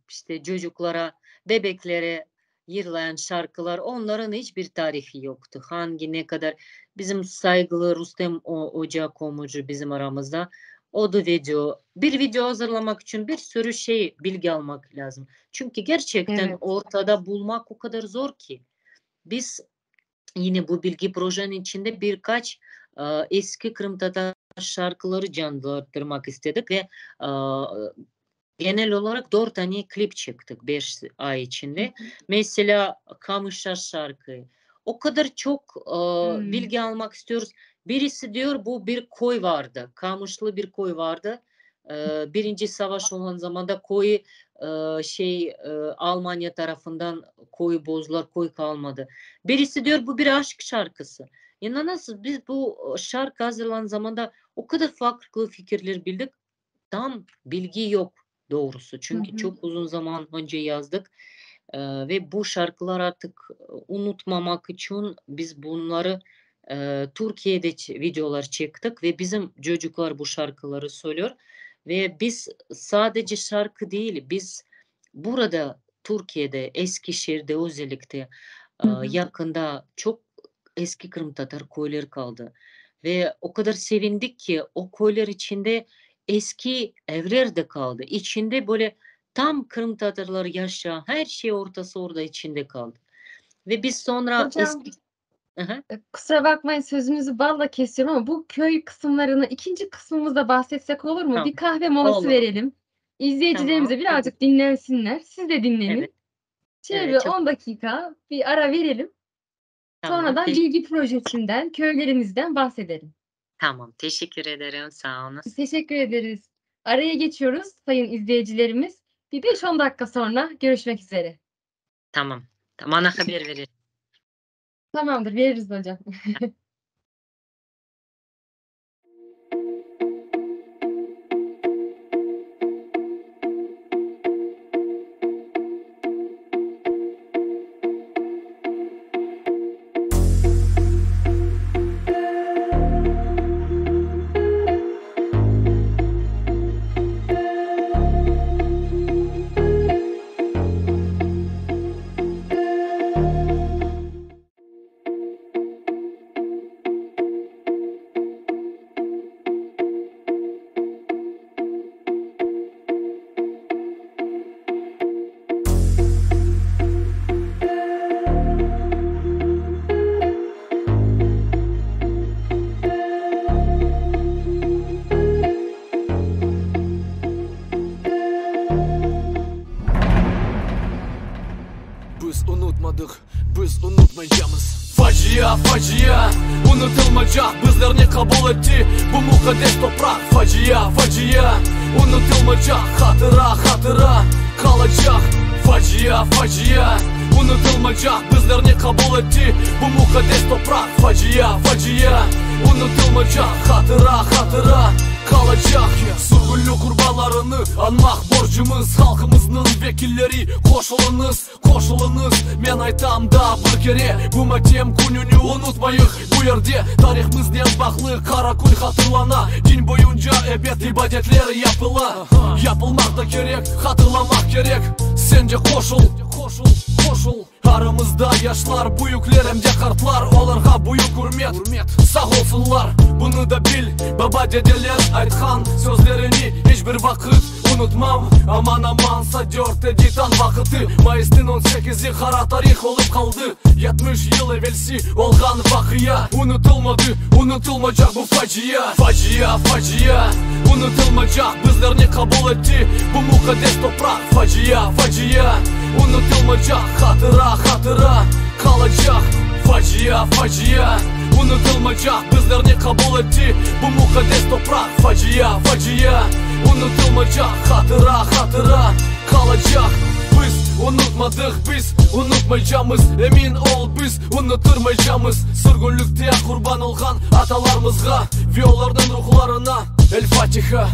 işte çocuklara, bebeklere yırlayan şarkılar, onların hiçbir tarihi yoktu. Hangi ne kadar bizim saygılı Rustem Hoca Komucu bizim aramızda. O da video. Bir video hazırlamak için bir sürü şey bilgi almak lazım. Çünkü gerçekten ortada bulmak o kadar zor ki. Biz yine bu bilgi projenin içinde birkaç eski Kırım Tatar şarkıları canlandırmak istedik ve genel olarak 4 tane klip çektik 5 ay içinde. Mesela Kamışa şarkı. O kadar çok bilgi almak istiyoruz. Birisi diyor bu bir koy vardı. Kamışlı bir koy vardı. Birinci savaş olan zamanda koyu Şey Almaniya tarafından köyü bozdular, köy qalmadı. Birisi diyor, bu bir aşk şarkısı. İnanasız, biz bu şarkı azırlağan zamanda o qadar farqlı fikirler bildik, tam bilgi yoq doğrusı. Çünki çoq uzun zaman önce yazdıq ve bu şarkılar artıq unutmamaq içün biz bunları Türkiyede videolar çektik ve bizim çocuklar bu şarkıları söylüyor. Ve biz sadece şarkı değil, biz burada Türkiyede, Eskişehir'de özellikle yaqında çoq eski qırımtatar köyler qaldı. Ve o qadar sevindik ki, o köyler içinde eski evler de qaldı. İçinde böyle tam qırımtatarlar yaşa, her şey ortası orada içinde qaldı. Ve biz soñra Hocam, eski Aha. Kusura bakmayın sözünüzü balla kesiyorum ama bu köy kısımlarını ikinci kısmımızda bahsetsek olur mu? Tamam. Bir kahve molası Olur. verelim. İzleyicilerimize Tamam. birazcık dinlensinler. Siz de dinlenin. Evet. Şöyle Evet, bir çok 10 dakika bir ara verelim. Tamam, Sonradan teş bilgi projesinden, köylerimizden bahsedelim. Tamam, teşekkür ederim. Sağ olunuz. Biz teşekkür ederiz. Araya geçiyoruz sayın izleyicilerimiz. Bir 5-10 dakika sonra görüşmek üzere. Tamam. Bana haber verin. Tamamdır, veririz hocam. Biz unutmadıq, biz unutmaycamız. Facia, facia, unutılmacaq Bizlerni qabul etti bu muqaddes topraq Facia, facia, unutılmacaq Hatıra, hatıra, qalacaq Facia, facia, unutılmacaq Bizlerni qabul etti bu muqaddes topraq Facia, facia, unutılmacaq Hatıra, hatıra, qalacaq Sürgünlik qurbanlarını añmaq borcumız Halqımıznıñ vekilleri, qoşulıñız, qoşulıñız Men aytam daa bir kere, bu matem kününi unutmayıq Bu yerde tarihımıznen bağlı qara kün hatırlana Din boyunca, ebet, ibadetler yapıla Yapılmaq da kerek, hatırlamaq kerek Sen de qoşul, qoşul, qoşul Aramızda yaşlar, büyükler em de qartlar Olarğa büyük ürmet, sağ olsunlar Bunı da bil, baba-dedeler aytqan sözlerini iç bir vaqıt unutmam Aman-aman saat dörtte tañ vaqıtı Mayısnıñ on sekizi qara tarih olıp qaldı 70 yıl evelsi olğan vaqia Unutılmadı, unutılmacaq bu facia Facia, facia, unutılmacaq Bizlerni qabul etti bu muqaddes topraq Facia, facia, unutılmacaq Hatıra, hatıra, qalacaq Facia, facia, unutılmacaq Bizlerni qabul etti bu muqaddes topraq Facia, facia, unutılmacaq Hatıra, hatıra, qalacaq Biz unutmadıq, biz unutmaycamız Emin ol, biz unutırmaycamız Sürgünlikte qurban olğan atalarımızğa Ve olarnıñ ruhlarına El Fatiha.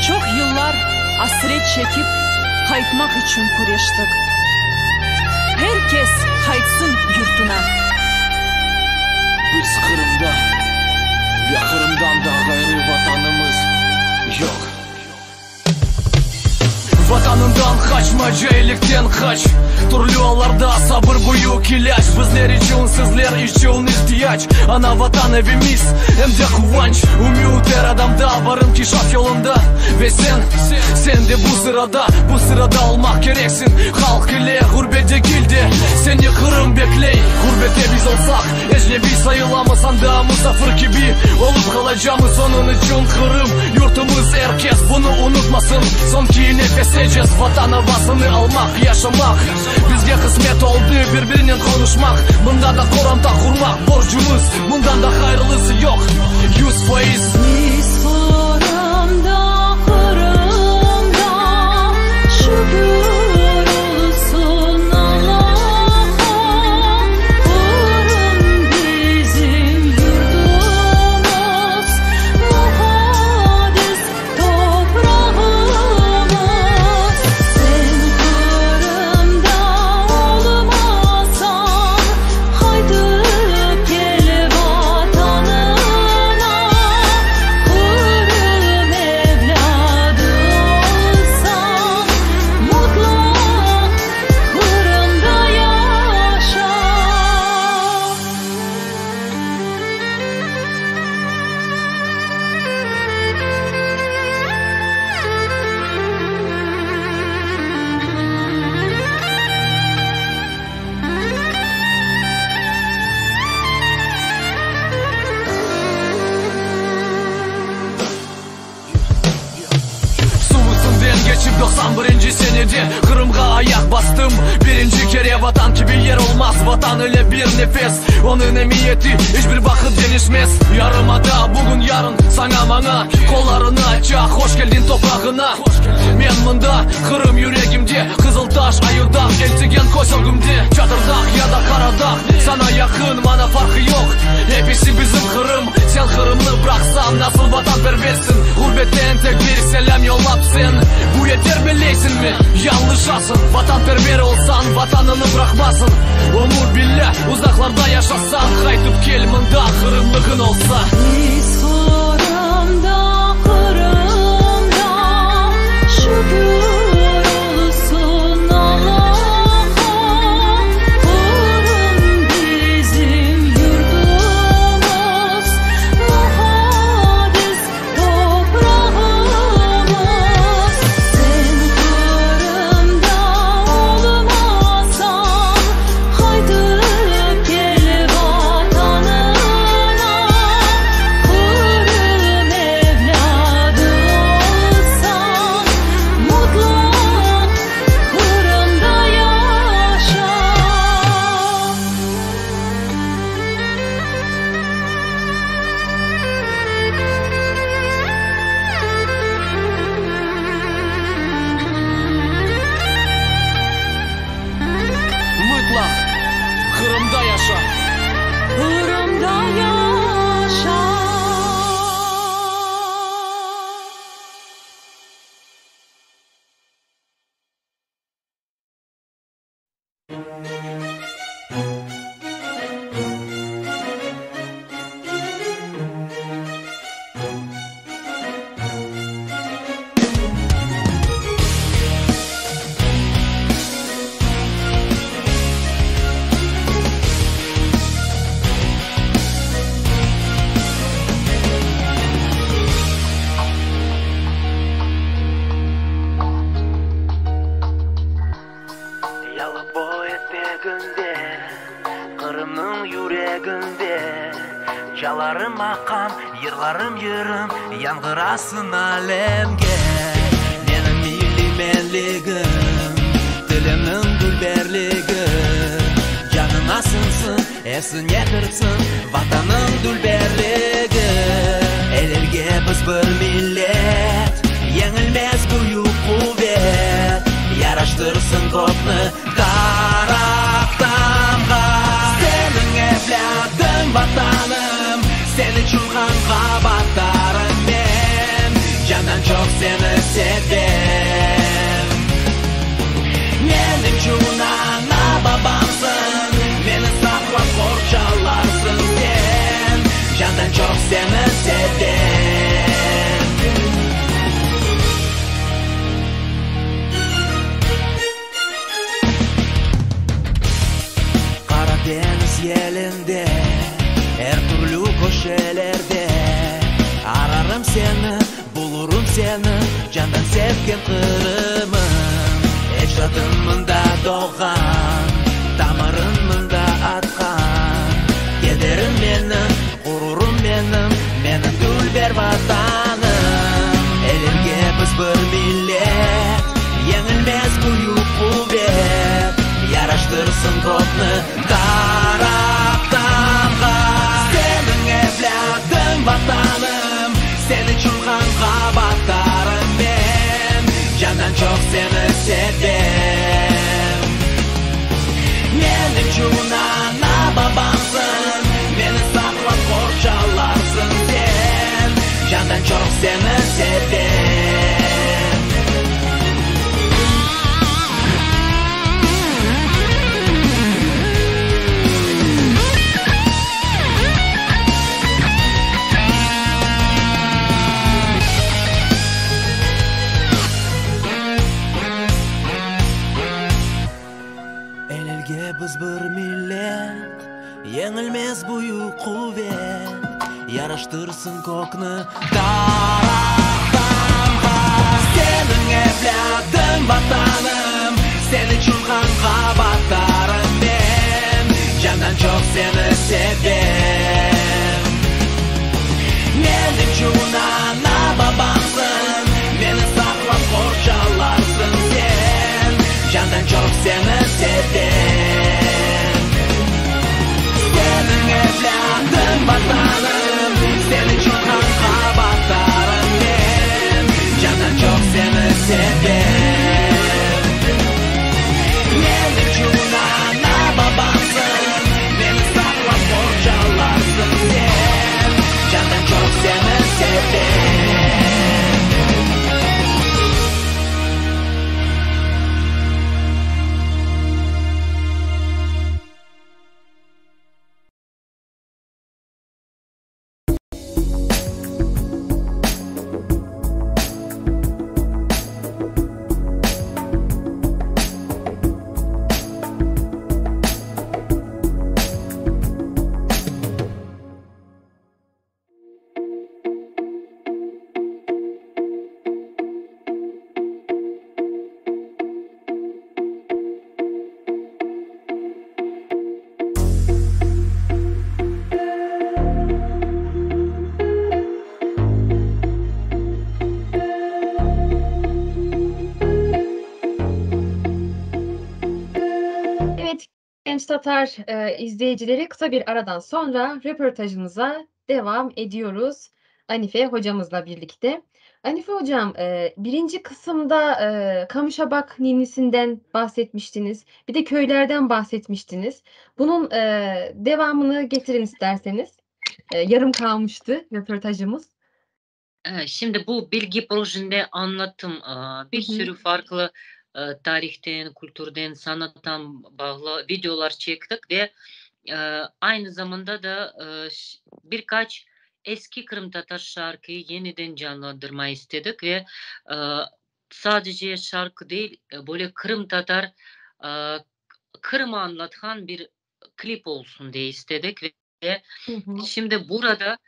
Çoq yıllar asret çekip, qaytmaq içün küreştik. Her kes qaytsın yurtuna. Biz Qırımda ve Qırımdan da ğayrı Vatanımız yoq. Vatanından qaçma, caillikten qaç. Türlü allarda sabır büyük ilâc. Bizler içün, sizler içün ihtiyac. Ana Vatan evimiz, em de quvanç. Ümüt er adamda bar inkişaf yolunda. Ve sen, sen de bu sırada, bu sırada olmaq kereksiñ. Halq ile ğurbet degil de, seni Qırım bekley. Ğurbette biz olsaq, ecnebiy sayılamız, anda musafir kibi olıp qalacamız. Onıñ içün Qırım, yurtumız, er kes bunı unutmasın. Soñki nefesecez Vatan avasını almaq, yaşamaq bizge qısmet oldı, bir-birinen qonuşmaq, mında da qoranta qurmaq borcumız, bundan da hayırlısı yoq, 100%. Biz Qırımda, Qırımda, şükür olsun Allahqa, Qırım bizim yurtumız, muqaddes toprağımız. Sen Qırımda olmasañ, qaytıp kel Vatanına. Qırım evlâdı olsañ, mutlaq Qırımda yaşa. Suv üstünden keçip 91-nci senede Qırımğa ayaq bastım birinci kere. Vatan kibi yer olmaz, Vatan ile bir nefes. Onıñ emiyeti iç bir vaqıt deñişmez. Yarımada bugün yarın saña maña qollarını aça, hoş keldiñ toprağına. Men mında, Qırım yüregimde, Qızıltaş, Ayudağ, Eltigen köz ögümde. Çatırdağ ya da Qaradağ, saña yaqın, maña farqı yoq. Episi bizim Qırım, sen Qırımnı bıraqsañ, nasıl vatanperversiñ? Ğurbetten tek bir selâm yollap sen, bu yeter belleysiñmi? Yañlışasıñ, vatanperver olsañ, vatanıñnı bıraqmazsıñ. Ömür billâ uzaqlarda yaşasañ, qaytıp kel mında, qırımlığıñ olsa. Biz Qırımda, Qırımda, şükür olsun Allahqa, Qırım bizim yurtumız, muqaddes toprağımız. Sen Qırımda olmasañ, qaytıp kel Vatanına. Qırım evlâdı olsañ, mutlaq Qırımda yaşa. Mutlaq Qırımda yaşa. Qırımda yaşa. Yalı boyu eteginde, Qırımnıñ yüreginde, Çalarım maqam, yırlarım yırım, Yañğırasın alemge. Menim milliy menligim, Tilimniñ dülberligi, Canıña siñsin, esiñe kirsin, Vatannıñ dülberligi. El elge biz bir millet, Yeñilmez büyük quvet, Yaraştırsın kökni qara tamğa. Seniñ evlâdıñ, Vatanım, Sen içün qanğa batarım men, Candan çoq seni sevem. Menim içün ana babamsıñ, Meni saqlap qorçalarsıñ sen, Candan çoq seni sevem. Candan sevgen Qırımım. Ecdadım mında doğğan, Tamırım mında atqan. Kederim menim, ğururım menim, Menim dülber Vatanım. El-elge biz bir millet, Yeñilmez büyük quvet. Yaraştırsın kökni taraftan ğarp. Seniñ evlâdıñ, Vatanım, Sen içün qanğa batarım men, Candan çoq seni sevem. Men içün ana-babamsıñ, Meni saqlap qorçalarsıñ sen, Candan çoq seni sevem. El-elge biz bir millet, Yeñilmez büyük quvet, Yaraştırsın kökni taraftan ğarp. Seniñ evlâdıñ, Vatanım, Sen içün qanğa batarım men, Candan çoq seni sevem. Men içün ana-babamsıñ, Meni saqlap qorçalarsıñ sen, Candan çoq seni sevem. Seniñ evlâdıñ, Vatanım, Sen içün qanğa batarım men, Candan çoq seni sevem. Men içün ana-babamsıñ, Meni saqlap qorçalarsıñ sen, Candan çoq seni sevem. Evet, Genç Tatar e, izleyicileri kısa bir aradan sonra röportajımıza devam ediyoruz. Anife hocamızla birlikte. Anife hocam, e, birinci kısımda e, Kamışabak ninnisinden bahsetmiştiniz. Bir de köylerden bahsetmiştiniz. Bunun e, devamını getirin isterseniz. E, yarım kalmıştı röportajımız. Şimdi bu bilgi projende anlattım. Bir Hı hı. sürü farklı tarihten, kültürden, sanattan bağlı videolar çektik ve aynı zamanda da birkaç eski qırımtatar şarkıyı yeniden canlandırma istedik ve sadece şarkı değil, böyle qırımtatar Qırımı añlatqan bir klip olsun diye istedik ve şimdi burada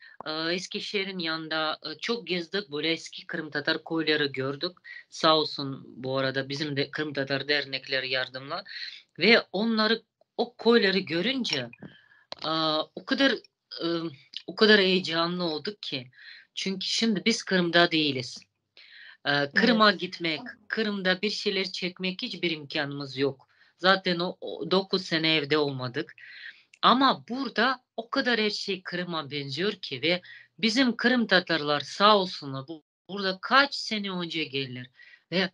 Eskişehir'in yanında çoq gezdik, böyle eski qırımtatar köyleri gördük. Sağ olsun bu arada bizim de qırımtatar dernekleri yardımla. Ve onları, o köyleri görünce o qadar o qadar eyecanlı olduk ki, çünki şimdi biz Qırımda değiliz. Qırım'a gitmek, Qırımda bir şeyler çekmek hiç bir imkânımız yoq. Zaten o 9 sene evde olmadık. Ama burada o qadar er şey Qırım'a benziyor ki ve bizim qırımtatarlar sağ olsunlar, burada qaç sene önce geldiler ve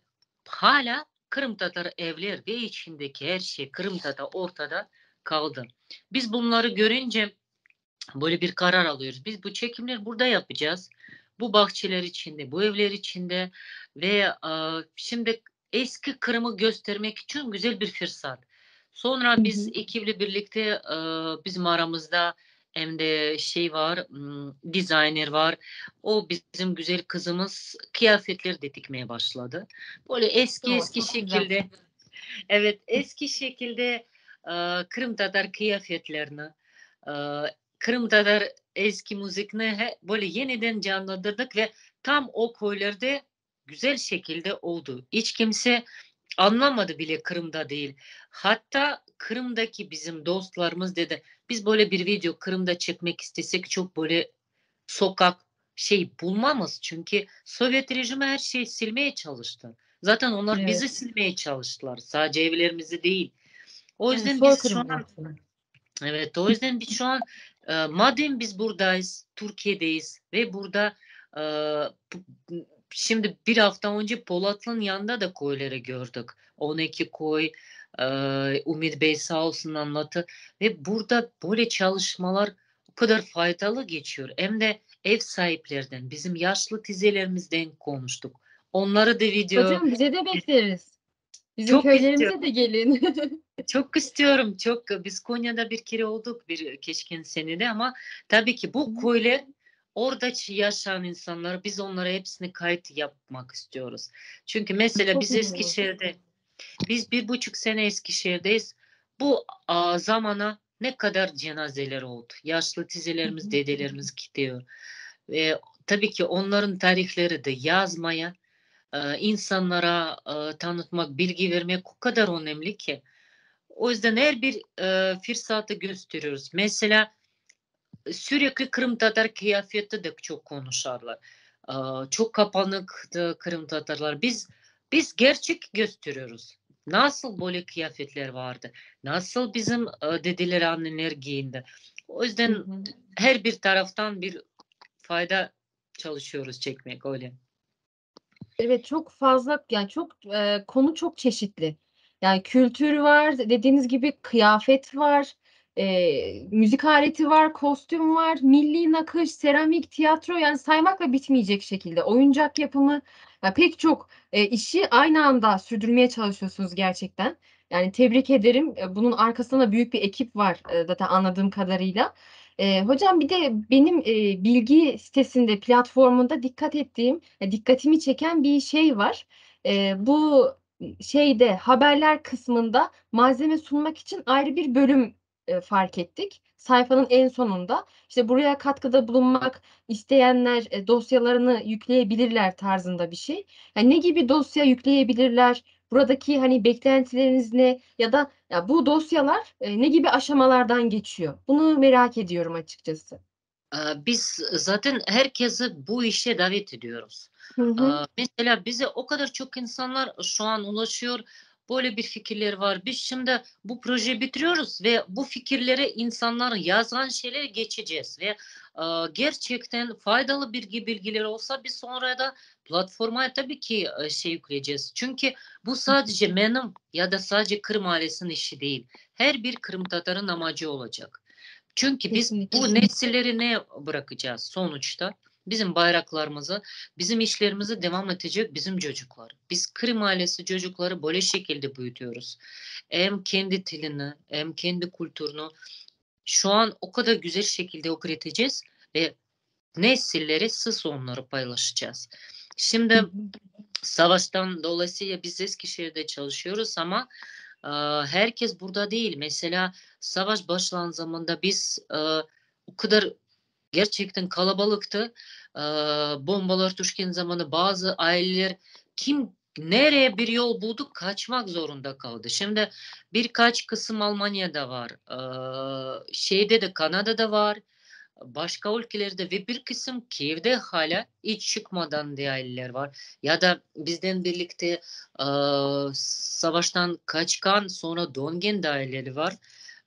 hala qırımtatar evler ve içindeki er şey qırımtatar ortada qaldı. Biz bunları görünce böyle bir qarar alıyoruz. Biz bu çekimler burada yapacağız. Bu bahçeler içinde, bu evler içinde ve şimdi eski Qırım'ı göstermek içün güzel bir fırsat. Sonra biz ekiple birlikte bizim aramızda em de şey var, dizayner var. O bizim güzel kızımız kıyafetler de dikmeye başladı. Böyle eski eski şekilde, evet eski şekilde Qırımtatar kıyafetlerini, Qırımtatar eski müzikni böyle yeniden canlandırdık ve tam o köylerde. Güzel şekilde oldu. İç kimse anlamadı bile Kırım'da değil. Hatta Kırım'daki bizim dostlarımız dedi, biz böyle bir video Kırım'da çekmek istesek çok böyle sokak şey bulmamız. Çünkü Sovyet rejimi her şeyi silmeye çalıştı. Zaten onlar Evet. bizi silmeye çalıştılar. Sadece evlerimizi değil. O Yani yüzden biz şu soykırım an yaptılar. Evet, o yüzden biz şu an e, madem biz buradayız, Türkiye'deyiz ve burada e, p- şimdi bir hafta önce Polatlı'nın yanında da koyları gördük. 12 koy, e, Ümit Bey sağ olsun anlattı ve burada böyle çalışmalar o kadar faydalı geçiyor. Hem de ev sahiplerden, bizim yaşlı teyzelerimizden konuştuk. Onları da video Hocam bize de bekleriz. Bizim Çok köylerimize istiyorum. de gelin. Çok istiyorum. Çok biz Konya'da bir kere olduk bir keşke senede ama tabii ki bu köyler orada yaşayan insanlar biz onlara hepsini kayıt yapmak istiyoruz. Çünkü mesela Çok biz iyi olur. Eskişehir'de biz 1,5 sene Eskişehir'deyiz. Bu a, zamana ne kadar cenazeler oldu. Yaşlı teyzelerimiz, dedelerimiz gidiyor. Ve tabii ki onların tarihleri de yazmaya, e, insanlara e, tanıtmak, bilgi vermek o kadar önemli ki. O yüzden her bir e, fırsatı gösteriyoruz. Mesela sürekli Kırım Tatar kıyafeti de çok konuşarlar. E, çok kapanıktı Kırım Tatarlar. Biz biz gerçek gösteriyoruz. Nasıl böyle kıyafetler vardı? Nasıl bizim e, dedeler, anneler giyindi? O yüzden her bir taraftan bir fayda çalışıyoruz çekmek öyle. Evet çok fazla yani çok e, konu çok çeşitli. Yani kültür var, dediğiniz gibi kıyafet var, e, müzik aleti var, kostüm var, milli nakış, seramik, tiyatro yani saymakla bitmeyecek şekilde oyuncak yapımı yani pek çok e, işi aynı anda sürdürmeye çalışıyorsunuz gerçekten. Yani tebrik ederim. E, Bunun arkasında da büyük bir ekip var e, zaten anladığım kadarıyla. E, hocam bir de benim e, bilgi sitesinde platformunda dikkat ettiğim, e, dikkatimi çeken bir şey var. E, bu şeyde haberler kısmında malzeme sunmak için ayrı bir bölüm e, fark ettik. Sayfanın en sonunda işte buraya katkıda bulunmak isteyenler e, dosyalarını yükleyebilirler tarzında bir şey. Yani ne gibi dosya yükleyebilirler? Buradaki hani beklentileriniz ne ya da ya bu dosyalar e, ne gibi aşamalardan geçiyor? Bunu merak ediyorum açıkçası. Ee, Biz zaten herkesi bu işe davet ediyoruz. Hı hı. Ee, Mesela bize o kadar çok insanlar şu an ulaşıyor. Böyle bir fikirler var. Biz şimdi bu projeyi bitiriyoruz ve bu fikirlere insanların yazan şeylere geçeceğiz ve e, gerçekten faydalı bilgi bilgiler olsa biz sonra da platforma tabii ki e, şey yükleyeceğiz. Çünkü bu sadece benim ya da sadece Kırım ailesinin işi değil. Her bir Kırım Tatar'ın amacı olacak. Çünkü biz Kesinlikle. bu nesilleri ne bırakacağız sonuçta? Bizim bayraklarımızı, bizim işlerimizi devam edecek bizim çocuklar. Biz Kırım ailesi çocukları böyle şekilde büyütüyoruz. Hem kendi dilini, hem kendi kültürünü şu an o kadar güzel şekilde öğreteceğiz ve nesillere siz onları paylaşacağız. Şimdi savaştan dolayısıyla biz Eskişehir'de çalışıyoruz ama e, herkes burada değil. Mesela savaş başlayan zamanda biz e, o kadar gerçekten kalabalıktı. E, bombalar düşken zamanı bazı aileler kim nereye bir yol buldu kaçmak zorunda kaldı. Şimdi birkaç kısım Almanya'da var. E, şeyde de Kanada'da var. Başka ülkelerde ve bir kısım Kiev'de hala hiç çıkmadan diye aileler var. Ya da bizden birlikte e, savaştan kaçkan sonra döngen de aileleri var.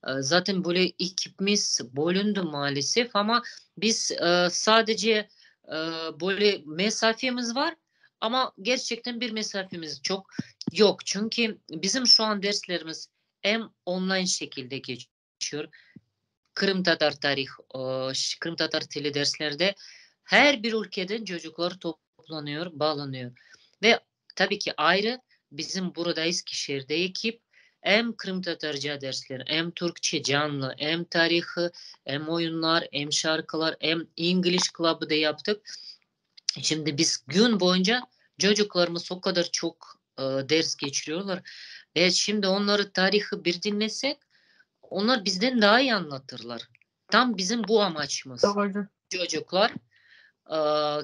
E, zaten böyle ekibimiz bölündü maalesef ama biz e, sadece e, böyle mesafemiz var ama gerçekten bir mesafemiz çok yok. Çünkü bizim şu an derslerimiz hem online şekilde geçiyor. Kırım Tatar tarih, e, Kırım Tatar dili derslerde her bir ülkeden çocuklar toplanıyor, bağlanıyor. Ve tabii ki ayrı bizim burada Eskişehir'de ekip hem Kırım Tatarca dersler, hem Türkçe canlı, hem tarihi, hem oyunlar, hem şarkılar, hem İngiliz Club'ı da yaptık. Şimdi biz gün boyunca çocuklarımız o kadar çok e, ders geçiriyorlar. Ve şimdi onları tarihi bir dinlesek onlar bizden daha iyi anlatırlar. Tam bizim bu amaçımız. Doğru. Çocuklar e,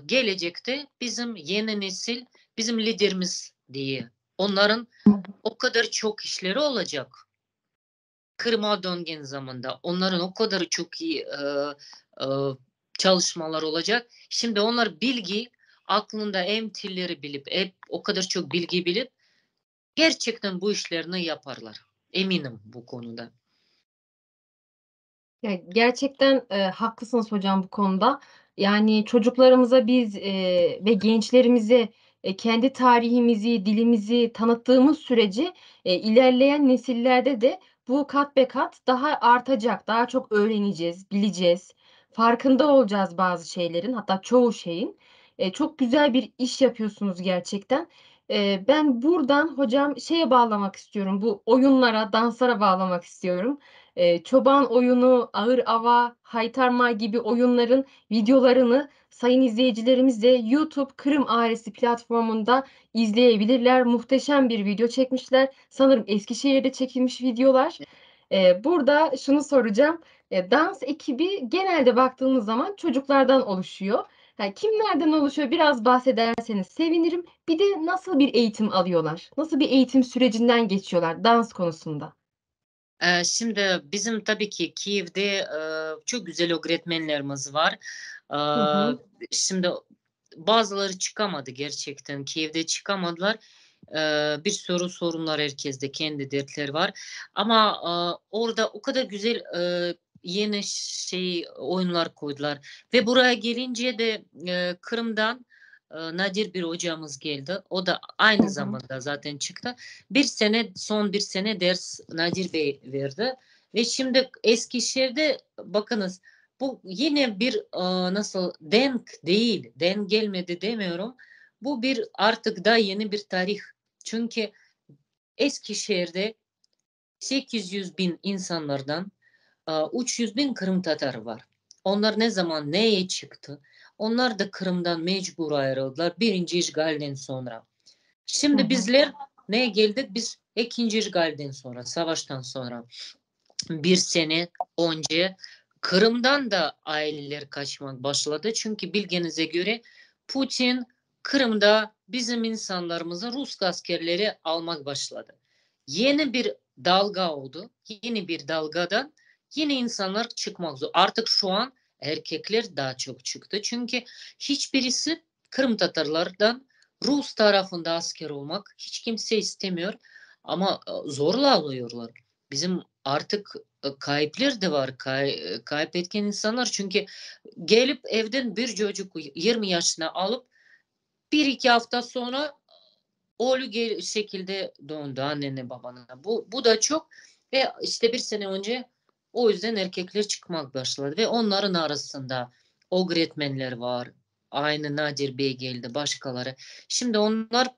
gelecekte bizim yeni nesil Bizim liderimiz diye. Onların o kadar çoq işleri olacaq. Qırım'a döngen zamanda onların o kadar çoq iyi çalışmalar olacaq. Şimdi onlar bilgi aklında em tilleri bilip, hep o kadar çoq bilgi bilip gerçekten bu işlerini yaparlar. Eminim bu konuda. Ya gerçekten haklısınız hocam bu konuda. Yani çocuklarımıza biz ve gençlerimize kendi tarihimizi, dilimizi tanıttığımız sürece ilerleyen nesillerde de bu kat be kat daha artacak. Daha çok öğreneceğiz, bileceğiz. Farkında olacağız bazı şeylerin, hatta çoğu şeyin. Çok güzel bir iş yapıyorsunuz gerçekten. Ben buradan hocam şeye bağlamak istiyorum. Bu oyunlara, danslara bağlamak istiyorum. Çoban oyunu, Ağır Ava, Haytarma gibi oyunların videolarını sayın izleyicilerimiz de YouTube Kırım Ailesi platformunda izleyebilirler. Muhteşem bir video çekmişler. Sanırım Eskişehir'de çekilmiş videolar. Burada şunu soracağım. Dans ekibi genelde baktığımız zaman çocuklardan oluşuyor. Yani kimlerden oluşuyor biraz bahsederseniz sevinirim. Bir de nasıl bir eğitim alıyorlar? Nasıl bir eğitim sürecinden geçiyorlar dans konusunda? Şimdi bizim tabii ki Kiev'de çok güzel öğretmenlerimiz var. Şimdi bazıları çıkamadı gerçekten. Kiev'de çıkamadılar. Bir sürü sorunlar herkeste, kendi dertleri var. Ama orada o kadar güzel yeni oyunlar koydular. Ve buraya gelince de Kırım'dan nadir bir hocamız geldi. O da aynı zamanda zaten çıktı. Bir sene, son bir sene ders Nadir Bey verdi. Ve şimdi Eskişehir'de bakınız bu yine bir nasıl denk değil, denk gelmedi demiyorum. Bu bir artık da yeni bir tarih. Çünkü Eskişehir'de 800 bin insanlardan 300 bin Kırım Tatarı var. Onlar ne zaman neye çıktı? Onlar da Kırım'dan mecbur ayrıldılar birinci işgalden sonra. Şimdi bizler neye geldik? Biz ikinci işgalden sonra, savaştan sonra bir sene önce Kırım'dan da aileler kaçmak başladı. Çünkü bilginize göre Putin Kırım'da bizim insanlarımızı Rus askerleri almak başladı. Yeni bir dalga oldu. Yeni bir dalgadan yine insanlar çıkmak zor. Artık şu an erkekler daha çok çıktı. Çünkü hiçbirisi Kırım Tatarlardan Rus tarafında asker olmak hiç kimse istemiyor. Ama zorla alıyorlar. Bizim artık kayıplar da var. Kaybetken insanlar. Çünkü gelip evden bir çocuk 20 yaşına alıp 1-2 hafta sonra ölü şekilde döndü annene babana. Bu da çok ve bir sene önce o yüzden erkekler çıkmak başladı ve onların arasında öğretmenler var. Aynı Nadir Bey geldi, başkaları. Şimdi onlar,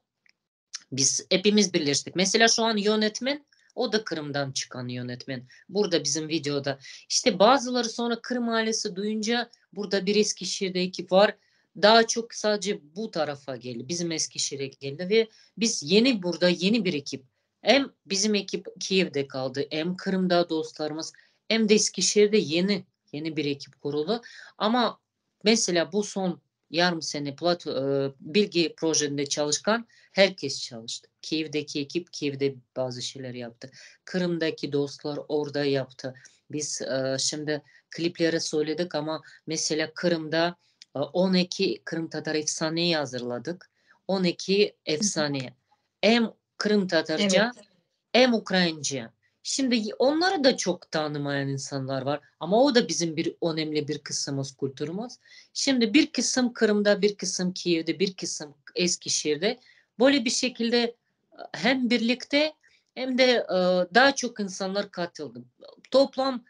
biz hepimiz birleştik. Mesela şu an yönetmen, o da Kırım'dan çıkan yönetmen. Burada bizim videoda. Bazıları sonra Kırım ailesi duyunca burada bir Eskişehir'de ekip var. Daha çok sadece bu tarafa geldi. Bizim Eskişehir'e geldi ve biz burada yeni bir ekip. Hem bizim ekip Kiev'de kaldı, hem Kırım'da dostlarımız, hem de Eskişehir'de yeni bir ekip kuruldu. Ama mesela bu son yarım sene bilgi projesinde çalışan herkes çalıştı. Kiev'deki ekip Kiev'de bazı şeyler yaptı. Kırım'daki dostlar orada yaptı. Biz şimdi klipleri söyledik ama mesela Kırım'da 12 Kırım Tatar efsaneyi hazırladık. 12 efsane. Hem Kırım Tatarca hem Ukrayince. Şimdi onları da çok tanımayan insanlar var. Ama o da bizim bir önemli bir kısmımız, kültürümüz. Şimdi bir kısım Kırım'da, bir kısım Kiev'de, bir kısım Eskişehir'de. Böyle bir şekilde hem birlikte hem de daha çok insanlar katıldı. Toplam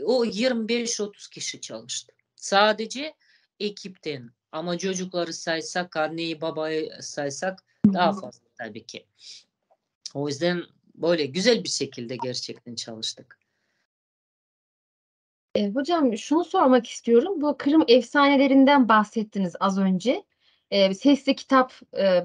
o 25-30 kişi çalıştı. Sadece ekipten. Ama çocukları saysak, anneyi babayı saysak daha fazla tabii ki. O yüzden böyle güzel bir şekilde gerçekten çalıştık. Hocam şunu sormak istiyorum. Bu Kırım efsanelerinden bahsettiniz az önce. Sesli kitap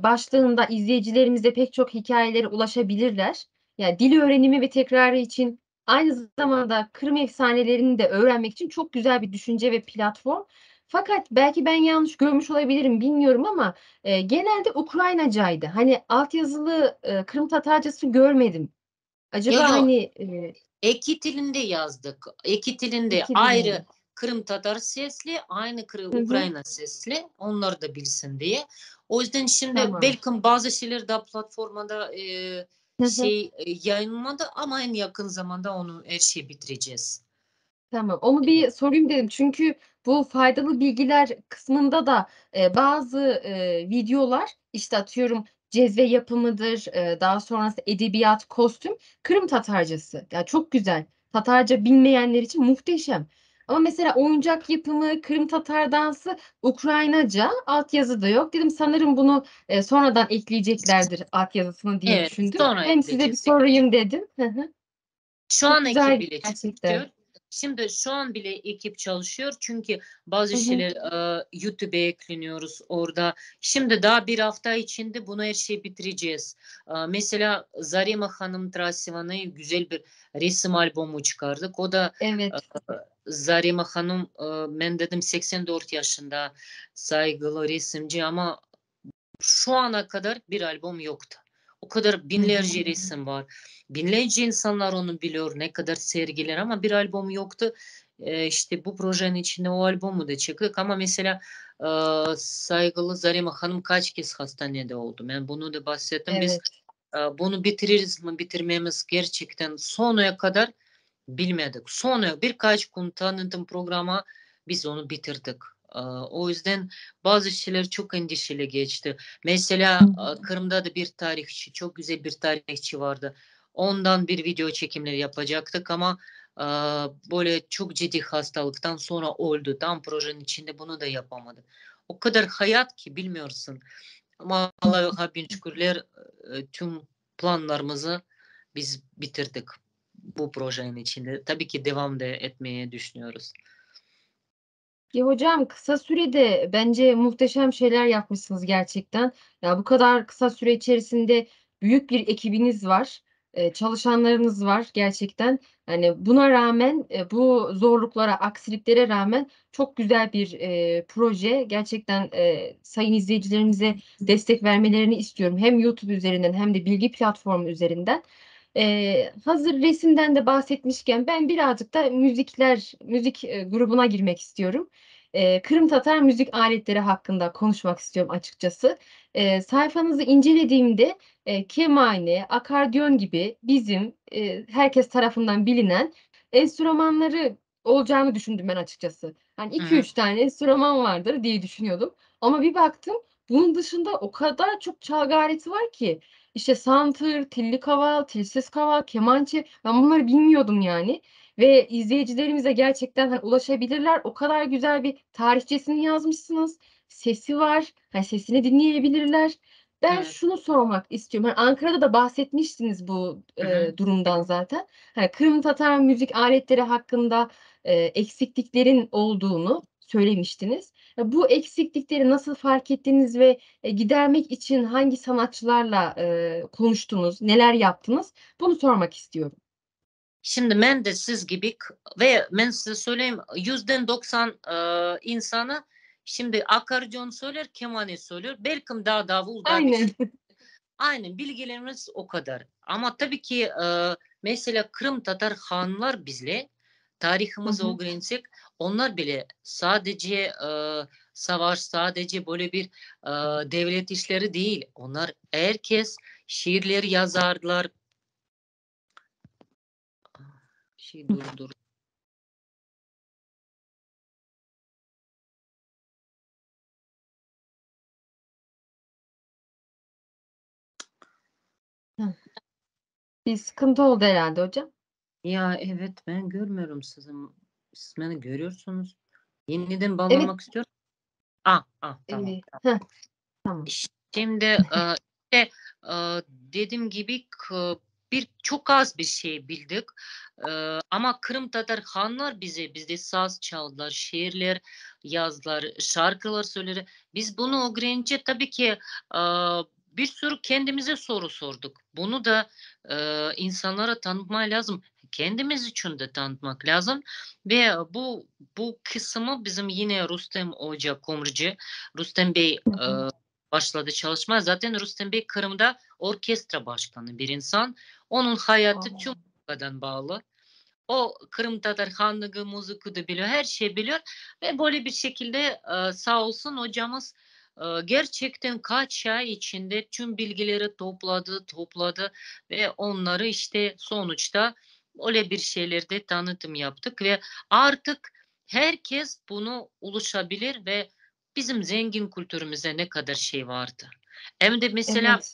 başlığında izleyicilerimize pek çok hikayelere ulaşabilirler. Yani dil öğrenimi ve tekrarı için aynı zamanda Kırım efsanelerini de öğrenmek için çok güzel bir düşünce ve platform. Fakat belki ben yanlış görmüş olabilirim bilmiyorum ama genelde Ukraynacaydı. Hani altyazılı Kırım Tatarcası görmedim. Acaba Yo, yo. hani İki tilinde yazdık. İki tilinde İki ayrı dilinde. Kırım Tatar sesli, aynı Kırım, Hı hı. Ukrayna sesli. Onlar da bilsin diye. O yüzden şimdi Tamam. belki bazı şeyler daha platformada Hı hı. yayınlanmadı ama en yakın zamanda onu her şeyi bitireceğiz. Tamam. Onu bir sorayım dedim. Çünkü bu faydalı bilgiler kısmında da bazı videolar atıyorum cezve yapımıdır, daha sonrası edebiyat, kostüm, Kırım Tatarcası. Çok güzel. Tatarca bilmeyenler için muhteşem. Ama mesela oyuncak yapımı, Kırım Tatar dansı, Ukraynaca altyazı da yok. Dedim sanırım bunu sonradan ekleyeceklerdir altyazısını diye Evet, düşündüm. sonra Hem size bir ekleyeceğiz. sorayım dedim. Şu Çok an güzel ekip bile gerçekten. çalışıyor. Şimdi şu an bile ekip çalışıyor çünkü bazı Hı hı. şeyler YouTube'e ekleniyoruz orada. Şimdi daha bir hafta içinde bunu her şeyi bitireceğiz. Mesela Zarima Hanım Trasiva'nın güzel bir resim albümü çıkardık. O da, Evet. Zarima Hanım, ben dedim 84 yaşında saygılı resimci ama şu ana kadar bir albüm yoktu. O kadar binlerce Hı hı. resim var. Binlerce insanlar onu biliyor. Ne kadar sergiler ama bir albüm yoktu. Bu projenin içinde o albümü de çıktık. Ama mesela saygılı Zarima Hanım kaç kez hastanede oldu. Ben bunu da bahsettim. Biz, Evet. bunu bitiririz mi bitirmemiz gerçekten sonuna kadar bilmedik. Sonra birkaç gün tanıtım programa biz onu bitirdik. O yüzden bazı şeyler çok endişeli geçti. Mesela, Hı hı. Kırım'da da bir tarihçi, çok güzel bir tarihçi vardı. Ondan bir video çekimleri yapacaktık ama böyle çok ciddi hastalıktan sonra öldü. Tam projenin içinde bunu da yapamadık. O kadar hayat ki bilmiyorsun. Ama Allah'a bin şükürler, tüm planlarımızı biz bitirdik bu projenin içinde. Tabii ki devam da etmeye düşünüyoruz. Ki hocam kısa sürede bence muhteşem şeyler yapmışsınız gerçekten. Bu kadar kısa süre içerisinde büyük bir ekibiniz var, çalışanlarınız var gerçekten. Buna rağmen, bu zorluklara, aksiliklere rağmen çok güzel bir proje. Gerçekten sayın izleyicilerimize destek vermelerini istiyorum. Hem YouTube üzerinden hem de bilgi platformu üzerinden. Hazır resimden de bahsetmişken ben birazcık da müzik grubuna girmek istiyorum. Kırım Tatar müzik aletleri hakkında konuşmak istiyorum açıkçası. Sayfanızı incelediğimde kemane, akordeon gibi bizim herkes tarafından bilinen enstrümanları olacağını düşündüm ben açıkçası. Hı hı. 2-3 tane enstrüman vardır diye düşünüyordum. Ama bir baktım bunun dışında o kadar çok çalgı aleti var ki. Santır, tilli kaval, tilsiz kaval, kemançe. Ben bunları bilmiyordum. Ve izleyicilerimize gerçekten ulaşabilirler. O kadar güzel bir tarihçesini yazmışsınız. Sesi var. Sesini dinleyebilirler. Ben Evet. şunu sormak istiyorum. Ankara'da da bahsetmiştiniz bu, Hı hı. durumdan zaten. Kırım Tatar müzik aletleri hakkında eksikliklerin olduğunu söylemiştiniz. Bu eksiklikleri nasıl fark ettiniz ve gidermek için hangi sanatçılarla konuştunuz, neler yaptınız? Bunu sormak istiyorum. Şimdi ben de siz gibi ve ben size söyleyeyim %90 insanı şimdi akordeon söyler, kemane söyler, belki daha davul daha bir Aynen. şey. Aynen, bilgilerimiz o kadar. Ama tabii ki mesela Kırım Tatar hanlar bizle tarihimizi Hı hı. öğrensek onlar bile sadece savaş, sadece böyle bir devlet işleri değil. Onlar herkes şiirler yazardılar. Şey, dur, dur. Bir sıkıntı oldu herhalde hocam. Ya evet, ben görmüyorum sizi. Siz beni görüyorsunuz. Yeniden bağlanmak Evet. istiyorum. Ah, ah, tamam. Evet. Heh, tamam. Şimdi dediğim gibi bir çok az bir şey bildik. Ama Kırım Tatar hanlar bizde saz çaldılar, şiirler yazdılar, şarkılar söylediler. Biz bunu öğrenince tabii ki bir sürü kendimize soru sorduk. Bunu da insanlara tanıtmaya lazım. Kendimiz içün de tanıtmaq lazım. Ve bu bu kısmı bizim yine Rustem oca Komurci, Rustem bey e, başladı çalışma. Zaten Rustem bey Kırım'da orkestra başkanı bir insan. Onun hayatı tüm muzikadan bağlı. O Kırım Tatar hanlığı müziği de biliyor, her şeyi biliyor. Ve böyle bir şekilde e, sağ olsun hocamız e, gerçekten kaç ay içinde tüm bilgileri topladı, topladı ve onları işte sonuçta öyle bir şeylerde tanıtım yaptık ve artık herkes bunu ulaşabilir ve bizim zengin kültürümüzde ne kadar şey vardı. Hem de mesela Evet.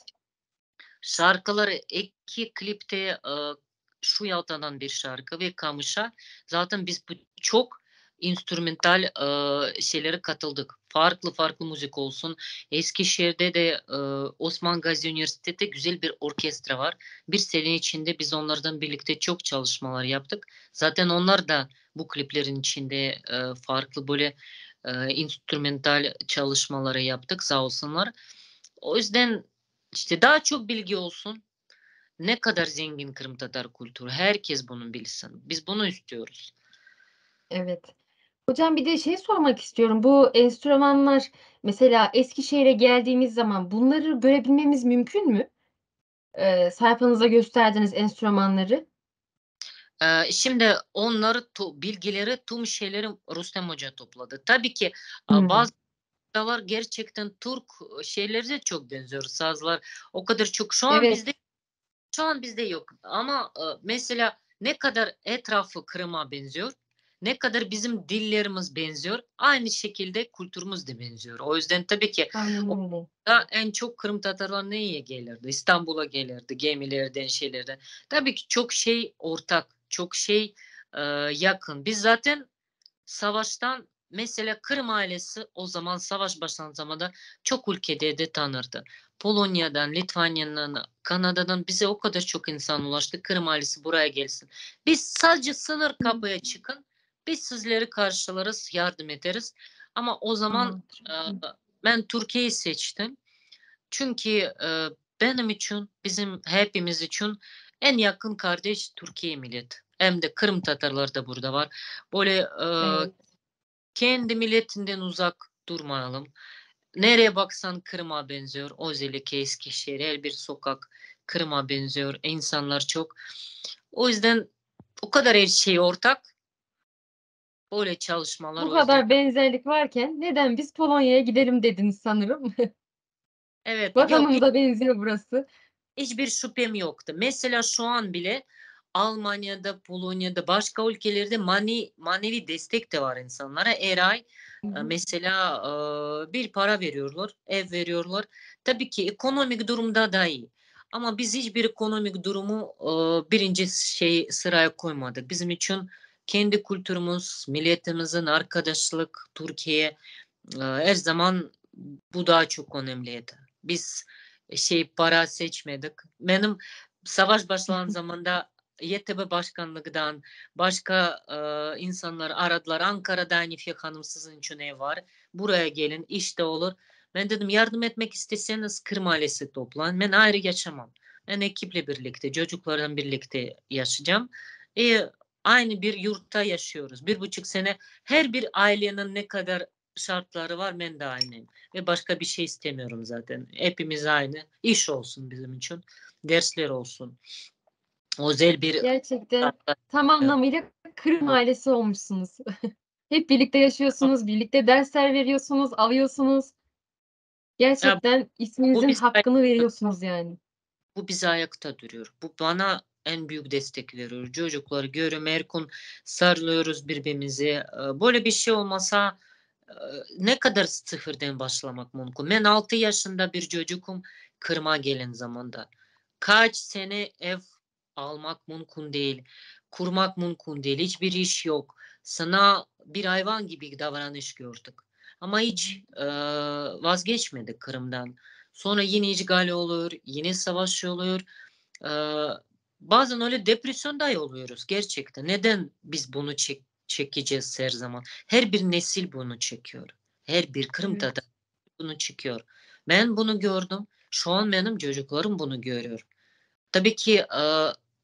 şarkıları iki klipte e, şu Yalta'dan bir şarkı ve Kamış'a zaten biz bu çok instrumental e, şeylere katıldık. Farklı farklı müzik olsun. Eskişehir'de de e, Osman Gazi Üniversitesi'nde güzel bir orkestra var. Bir sene içinde biz onlardan birlikte çok çalışmalar yaptık. Zaten onlar da bu kliplerin içinde e, farklı böyle e, instrumental çalışmaları yaptık sağ olsunlar. O yüzden işte daha çok bilgi olsun. Ne kadar zengin Kırım Tatar kültürü. Herkes bunu bilsin. Biz bunu istiyoruz. Evet. Hocam bir de şey sormak istiyorum. Bu enstrümanlar mesela Eskişehir'e geldiğimiz zaman bunları görebilmemiz mümkün mü? Ee, sayfanıza gösterdiğiniz enstrümanları. Ee, şimdi onları to- bilgileri tüm şeyleri Rustem Hoca topladı. Tabii ki e, Hmm. bazı noktalar gerçekten Türk şeyleri de çok benziyor. Sazlar o kadar çok. Şu an Evet. bizde şu an bizde yok. Ama e, mesela ne kadar etrafı Kırım'a benziyor, ne kadar bizim dillerimiz benziyor, aynı şekilde kültürümüz de benziyor. O yüzden tabii ki Aynen öyle. da en çok Kırım Tatarlar neye gelirdi? İstanbul'a gelirdi, gemilerden, şeylerden. Tabii ki çok şey ortak, çok şey e, yakın. Biz zaten savaştan mesela Kırım ailesi o zaman savaş başlanan zamanda çok ülkede de tanırdı. Polonya'dan, Litvanya'dan, Kanada'dan bize o kadar çok insan ulaştı. Kırım ailesi buraya gelsin. Biz sadece sınır kapıya çıkın. Biz sizleri karşılarız, yardım ederiz. Ama o zaman Aa, çok iyi. e, ben Türkiye'yi seçtim. Çünkü e, benim için, bizim hepimiz için en yakın kardeş Türkiye millet. Hem de Kırım Tatarları da burada var. Böyle e, Evet. kendi milletinden uzak durmayalım. Nereye baksan Kırım'a benziyor. Özellikle Eskişehir, her bir sokak Kırım'a benziyor. İnsanlar çok. O yüzden o kadar her şey ortak. Böyle çalışmalar Bu o yüzden. kadar benzerlik varken neden biz Polonya'ya gidelim dediniz sanırım. Evet, yok Vatanımıza benziyor burası. hiçbir şüphem yoktu. Mesela şu an bile Almanya'da, Polonya'da, başka ülkelerde mani, manevi destek de var insanlara. Her ay Hı e, hı. mesela e, bir para veriyorlar, ev veriyorlar. Tabii ki ekonomik durumda da iyi. Ama biz hiçbir ekonomik durumu e, birinci şey sıraya koymadık. Bizim için kendi kültürümüz, milletimizin arkadaşlık, Türkiye e, her zaman bu daha çok önemliydi. Biz şey para seçmedik. Benim savaş başlayan zamanda YTB başkanlığından başka e, insanlar aradılar. Ankara'da Hanifiye Hanım sizin için ev var. Buraya gelin işte olur. Ben dedim yardım etmek isteseniz Kırım ailesi toplan. Ben ayrı yaşamam. Ben ekiple birlikte, çocuklarla birlikte yaşayacağım. E, aynı bir yurtta yaşıyoruz. 1,5 sene her bir ailenin ne kadar şartları var ben de aynıyım. Ve başka bir şey istemiyorum zaten. Hepimiz aynı. İş olsun bizim için. Dersler olsun. Özel bir Gerçekten tam anlamıyla Kırım ailesi olmuşsunuz. Hep birlikte yaşıyorsunuz, birlikte dersler veriyorsunuz, alıyorsunuz. Gerçekten isminizin biz- hakkını veriyorsunuz yani. bu bizi ayakta duruyor. Bu bana en büyük destek veriyor. Çocukları görüyorum her gün sarılıyoruz birbirimize. Ee, Böyle bir şey olmasa e, ne kadar sıfırdan başlamak mümkün. Ben 6 yaşında bir çocukum Kırım'a gelen zamanda. Kaç sene ev almak mümkün değil. Kurmak mümkün değil. Hiçbir iş yok. Sana bir hayvan gibi davranış gördük. Ama hiç e, vazgeçmedik Kırım'dan. Sonra yine işgal olur, yine savaş olur. Ee, bazen öyle depresyonda oluyoruz gerçekten. Neden biz bunu çek çekeceğiz her zaman? Her bir nesil bunu çekiyor. Her bir Kırım Evet. Tatar bunu çekiyor. Ben bunu gördüm. Şu an benim çocuklarım bunu görüyor. Tabii ki e,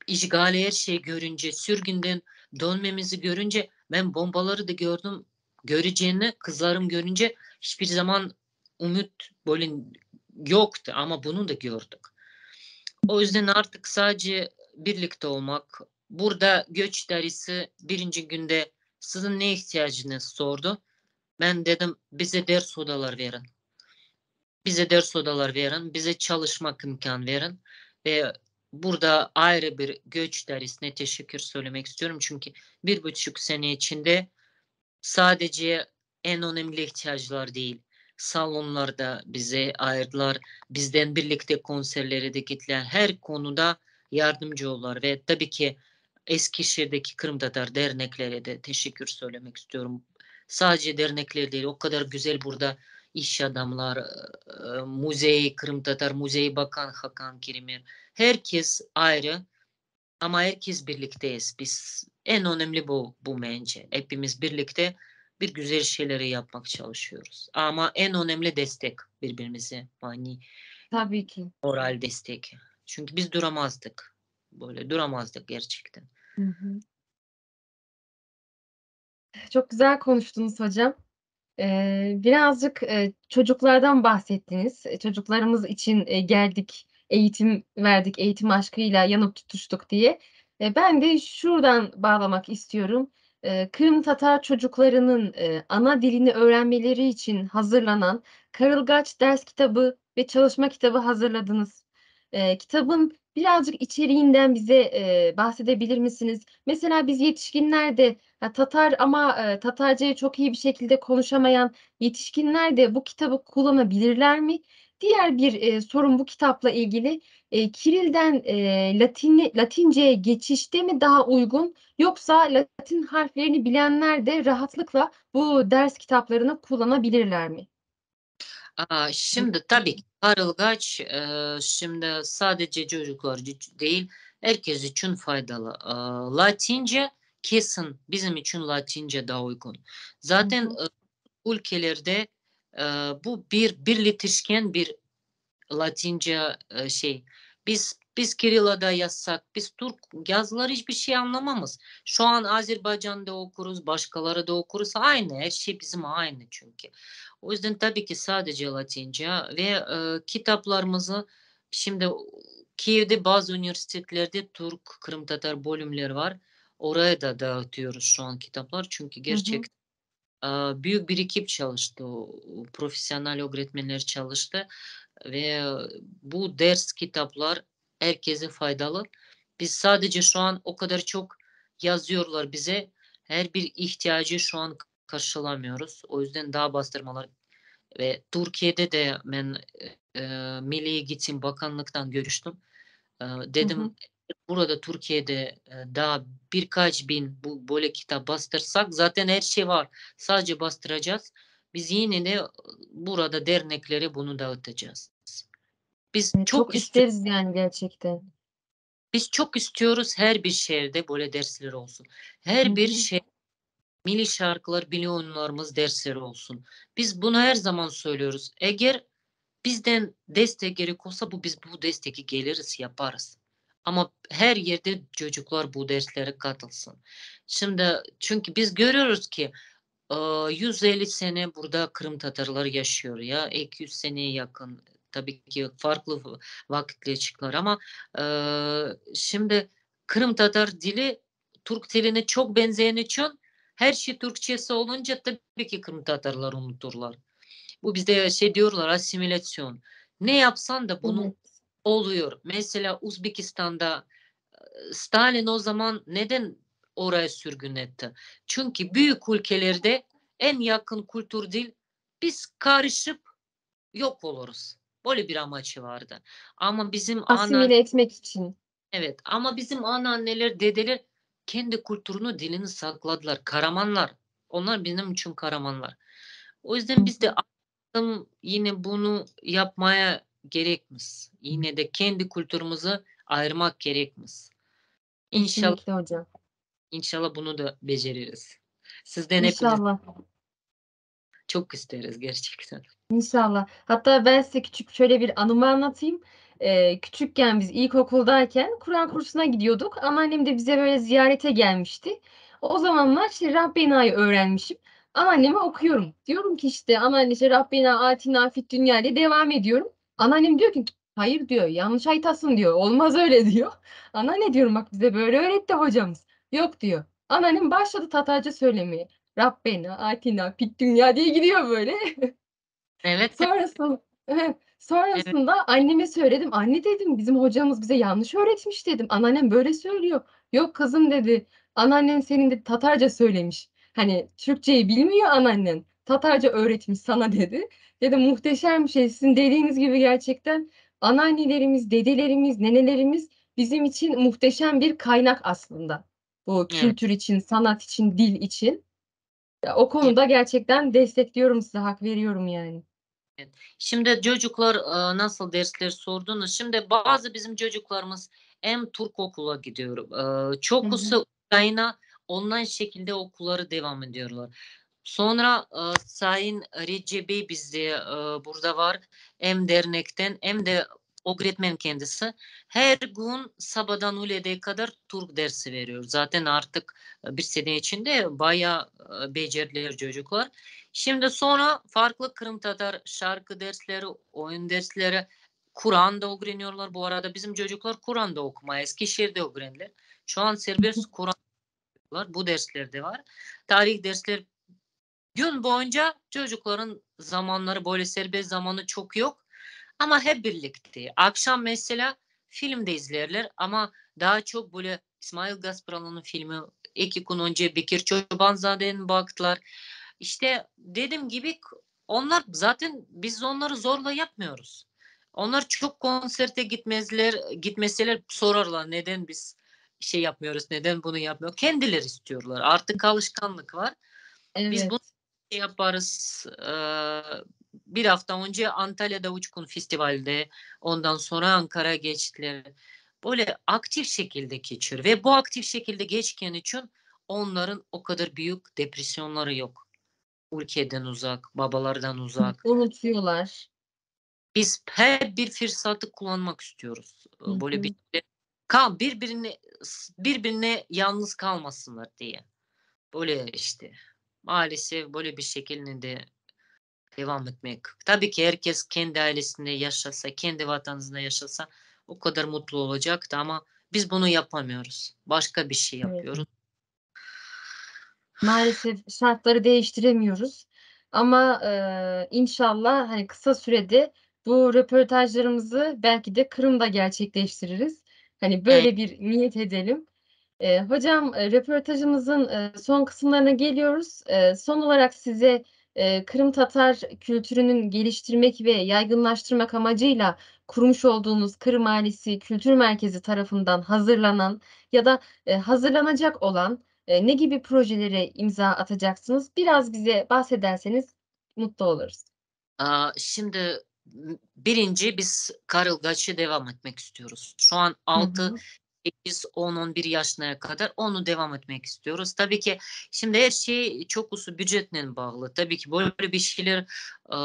İşgali her şey görünce, sürgünden dönmemizi görünce ben bombaları da gördüm. Göreceğini kızlarım görünce hiçbir zaman ümit böyle yoktu ama bunu da gördük. O yüzden artık sadece birlikte olmak. Burada göç idaresi birinci günde sizin ne ihtiyacınız sordu. Ben dedim bize ders odalar verin. Bize ders odalar verin, bize çalışmak imkan verin ve burada ayrı bir göç idaresine teşekkür söylemek istiyorum. Çünkü 1,5 sene içinde sadece en önemli ihtiyaçlar değil, salonlarda bize ayırdılar, bizden birlikte konserlere de gittiler. Her konuda yardımcı oldular ve tabii ki Eskişehir'deki Kırım Tatar derneklere de teşekkür söylemek istiyorum. Sadece dernekler değil, o kadar güzel burada iş adamlar, müzeyi, Kırım Tatar Müzeyi Bakan Hakan Kerimer. Herkes ayrı ama herkes birlikteyiz. Biz en önemli bu bence. Hepimiz birlikte bir güzel şeyleri yapmak çalışıyoruz. Ama en önemli destek birbirimize. Yani Tabii ki. Moral destek. Çünkü biz duramazdık. Böyle duramazdık gerçekten. Hı hı. Çok güzel konuştunuz hocam. Birazcık, çocuklardan bahsettiniz. Çocuklarımız için, geldik, eğitim verdik, eğitim aşkıyla yanıp tutuştuk diye. Ben de şuradan bağlamak istiyorum. Kırım Tatar çocuklarının, ana dilini öğrenmeleri için hazırlanan Karılgaç ders kitabı ve çalışma kitabı hazırladınız. Kitabın birazcık içeriğinden bize, bahsedebilir misiniz? Mesela biz yetişkinler de, ha, Tatar ama, Tatarcayı çok iyi bir şekilde konuşamayan yetişkinler de bu kitabı kullanabilirler mi? Diğer bir, sorum bu kitapla ilgili, Kiril'den, Latince'ye geçişte mi daha uygun yoksa Latin harflerini bilenler de rahatlıkla bu ders kitaplarını kullanabilirler mi? Şimdi tabii ki Karılgaç, şimdi sadece çocuklar değil, herkes için faydalı. Latince kesin bizim için Latince daha uygun. Zaten Hı hı. ülkelerde, bu bir yetişken bir Latince, şey. Biz Kirila'da yazsak, biz Türk yazıları hiçbir şey anlamamız. Şu an Azerbaycan'da okuruz, başkaları da okuruz. Aynı, her şey bizim aynı çünkü. O yüzden tabii ki sadece Latince ve, kitaplarımızı şimdi Kiev'de bazı üniversitelerde Türk, Kırım Tatar bölümleri var. Oraya da dağıtıyoruz şu an kitaplar. Çünkü Hı hı. gerçekten, büyük bir ekip çalıştı. O profesyonel öğretmenler çalıştı ve bu ders kitaplar herkese faydalı. Biz sadece şu an o kadar çok yazıyorlar bize. Her bir ihtiyacı şu an karşılamıyoruz. O yüzden daha bastırmalar ve Türkiye'de de ben, Milli Eğitim Bakanlık'tan görüştüm. Dedim Hı hı. burada Türkiye'de, daha birkaç bin bu böyle kitap bastırsak zaten her şey var. Sadece bastıracağız. Biz yine de burada derneklere bunu dağıtacağız. Biz Evet, çok çok isteriz yani gerçekten. Biz çok istiyoruz her bir şehirde böyle dersler olsun. Her Hı bir hı. şey milli şarkılar, milli oyunlarımız dersleri olsun. Biz bunu her zaman söylüyoruz. Eğer bizden destek gerek olsa biz bu desteki geliriz, yaparız. Ama her yerde çocuklar bu derslere katılsın. Şimdi çünkü biz görüyoruz ki, 150 sene burada Kırım Tatarları yaşıyor ya. 200 seneye yakın. Tabii ki farklı vakitle çıktılar ama, şimdi Kırım Tatar dili Türk diline çok benzeyen için her şey Türkçesi olunca tabii ki Kırım Tatarlar unuturlar. Bu bizde şey diyorlar, asimilasyon. Ne yapsan da bunu Evet. oluyor. Mesela Uzbekistan'da, Stalin o zaman neden oraya sürgün etti? Çünkü büyük ülkelerde en yakın kültür dil biz karışıp yok oluruz. Böyle bir amacı vardı. Ama bizim ana Asimile etmek için. Evet, ama bizim anneanneler, dedeler kendi kültürünü, dilini sakladılar. Karamanlar. Onlar benim için karamanlar. O yüzden biz de yine bunu yapmaya gerekmiş. Yine de kendi kültürümüzü ayırmak gerekmiş. İnşallah, Kesinlikle hocam. İnşallah bunu da beceririz. Sizden hepiniz İnşallah. çok isteriz gerçekten. İnşallah. Hatta ben size küçük şöyle bir anımı anlatayım. Eee, küçükken biz ilkokuldayken Kur'an kursuna gidiyorduk. Anneannem de bize böyle ziyarete gelmişti. O zamanlar işte Rabbena'yı öğrenmişim. Anneanneme okuyorum. Diyorum ki işte anneanne işte Rabbena atina fid dünya diye devam ediyorum. Anneannem diyor ki hayır diyor yanlış aytasın diyor. Olmaz öyle diyor. Anneanne diyorum bak bize böyle öğretti hocamız. Yok diyor. Anneannem başladı Tatarca söylemeye. Rabbena atina fid dünya diye gidiyor böyle. Evet. Sonrasında, sonrasında anneme söyledim. Anne dedim bizim hocamız bize yanlış öğretmiş dedim. Anneannem böyle söylüyor. Yok kızım dedi. Anneannen senin de Tatarca söylemiş. Hani Türkçeyi bilmiyor anneannen. Tatarca öğretmiş sana dedi. Dedim muhteşem bir şey. Sizin dediğiniz gibi gerçekten anneannelerimiz, dedelerimiz, nenelerimiz bizim için muhteşem bir kaynak aslında. Bu Evet. kültür için, sanat için, dil için. Ya, o konuda gerçekten destekliyorum size, hak veriyorum yani. Şimdi çocuklar e, nasıl dersler sordunuz. Şimdi bazı bizim çocuklarımız hem Türk okula gidiyor. E, Çokusu Ukrayna online şekilde okulları devam ediyorlar. Sonra e, Sayın Recep Bey bizde e, burada var. Hem dernekten hem de öğretmen kendisi. Her gün sabahdan öğleye kadar Türk dersi veriyor. Zaten artık e, bir sene içinde bayağı e, becerdiler çocuklar. Şimdi sonra farklı Kırım Tatar şarkı dersleri, oyun dersleri, Kur'an da öğreniyorlar. Bu arada bizim çocuklar Kur'an da okumaya Eskişehir'de öğrendiler. Şu an serbest Kur'an var. Bu derslerde var. Tarih dersler gün boyunca çocukların zamanları böyle serbest zamanı çok yok. Ama hep birlikte. Akşam mesela film de izlerler ama daha çok böyle İsmail Gasparalı'nın filmi iki gün önce Bekir Çobanzade'nin baktılar. İşte dediğim gibi onlar zaten biz onları zorla yapmıyoruz. Onlar çok konserte gitmezler, gitmeseler sorarlar neden biz şey yapmıyoruz, neden bunu yapmıyor. Kendileri istiyorlar. Artık alışkanlık var. Biz Evet. bunu şey yaparız. Eee, bir hafta önce Antalya'da Uçkun Festival'de, ondan sonra Ankara geçtiler. Böyle aktif şekilde geçiyor ve bu aktif şekilde geçken için onların o kadar büyük depresyonları yok. Ülkeden uzak, babalardan uzak. Unutuyorlar. Biz her bir fırsatı kullanmak istiyoruz. Hı Böyle hı. bir şey. Kal birbirine birbirine yalnız kalmasınlar diye. Böyle işte. Maalesef böyle bir şekilde de devam etmek. Tabii ki herkes kendi ailesinde yaşasa, kendi vatanında yaşasa o kadar mutlu olacaktı ama biz bunu yapamıyoruz. Başka bir şey Evet. yapıyoruz. Maalesef şartları değiştiremiyoruz. Ama e, inşallah hani kısa sürede bu röportajlarımızı belki de Kırım'da gerçekleştiririz. Hani böyle bir niyet edelim. E, hocam e, röportajımızın e, son kısımlarına geliyoruz. E, son olarak size e, Kırım Tatar kültürünün geliştirmek ve yaygınlaştırmak amacıyla kurmuş olduğunuz Kırım Ailesi Kültür Merkezi tarafından hazırlanan ya da e, hazırlanacak olan e, ne gibi projelere imza atacaksınız? Biraz bize bahsederseniz mutlu oluruz. Aa, şimdi m- birinci biz Karılgaç'ı devam etmek istiyoruz. Şu an 6, 8, 10, 11 yaşına kadar onu devam etmek istiyoruz. Tabii ki şimdi her şey çok usu ücretle bağlı. Tabii ki böyle bir şeyler e,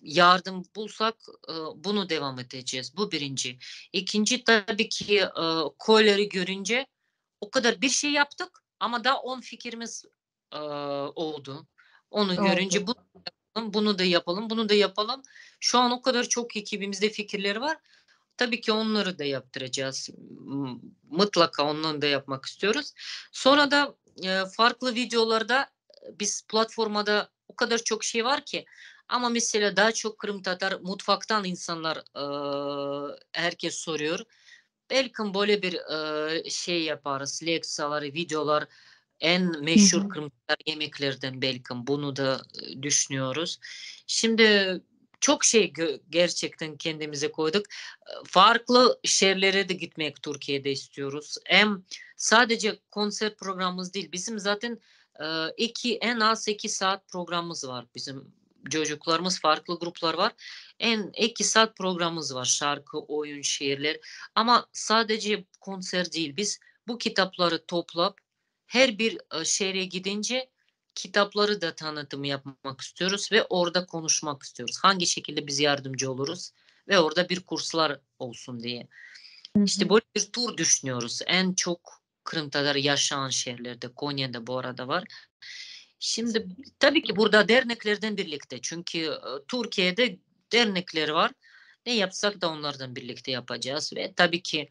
yardım bulsak e, bunu devam edeceğiz. Bu birinci. İkinci tabii ki e, koyları görünce o kadar bir şey yaptık ama daha 10 fikrimiz e, oldu. Onu görünce Oldu. bu yapalım, bunu da yapalım, bunu da yapalım. Şu an o kadar çok ekibimizde fikirleri var. Tabii ki onları da yaptıracağız. M- Mutlaka onları da yapmak istiyoruz. Sonra da e, farklı videolarda e, biz platformada o kadar çok şey var ki ama mesela daha çok Kırım Tatar mutfaktan insanlar e, herkes soruyor. Belki böyle bir e, şey yaparız. Leksalar, videolar en meşhur hı. Kırım Tatar yemeklerden belki bunu da e, düşünüyoruz. Şimdi çok şey gö- gerçekten kendimize koyduk. E, Farklı şehirlere de gitmek Türkiye'de istiyoruz. Hem sadece konser programımız değil. Bizim zaten e, iki en az 2 saat programımız var. Bizim çocuklarımız farklı gruplar var. En 2 saat programımız var. Şarkı, oyun, şiirler. Ama sadece konser değil. Biz bu kitapları toplayıp her bir e, şehre gidince kitapları da tanıtım yapmak istiyoruz ve orada konuşmak istiyoruz. Hangi şekilde biz yardımcı oluruz? Ve orada bir kurslar olsun diye. İşte böyle bir tur düşünüyoruz. En çok Kırım Tatar yaşayan şehirlerde, Konya'da bu arada var. Şimdi tabii ki burada derneklerden birlikte. Çünkü e, Türkiye'de dernekler var. Ne yapsak da onlardan birlikte yapacağız. Ve tabii ki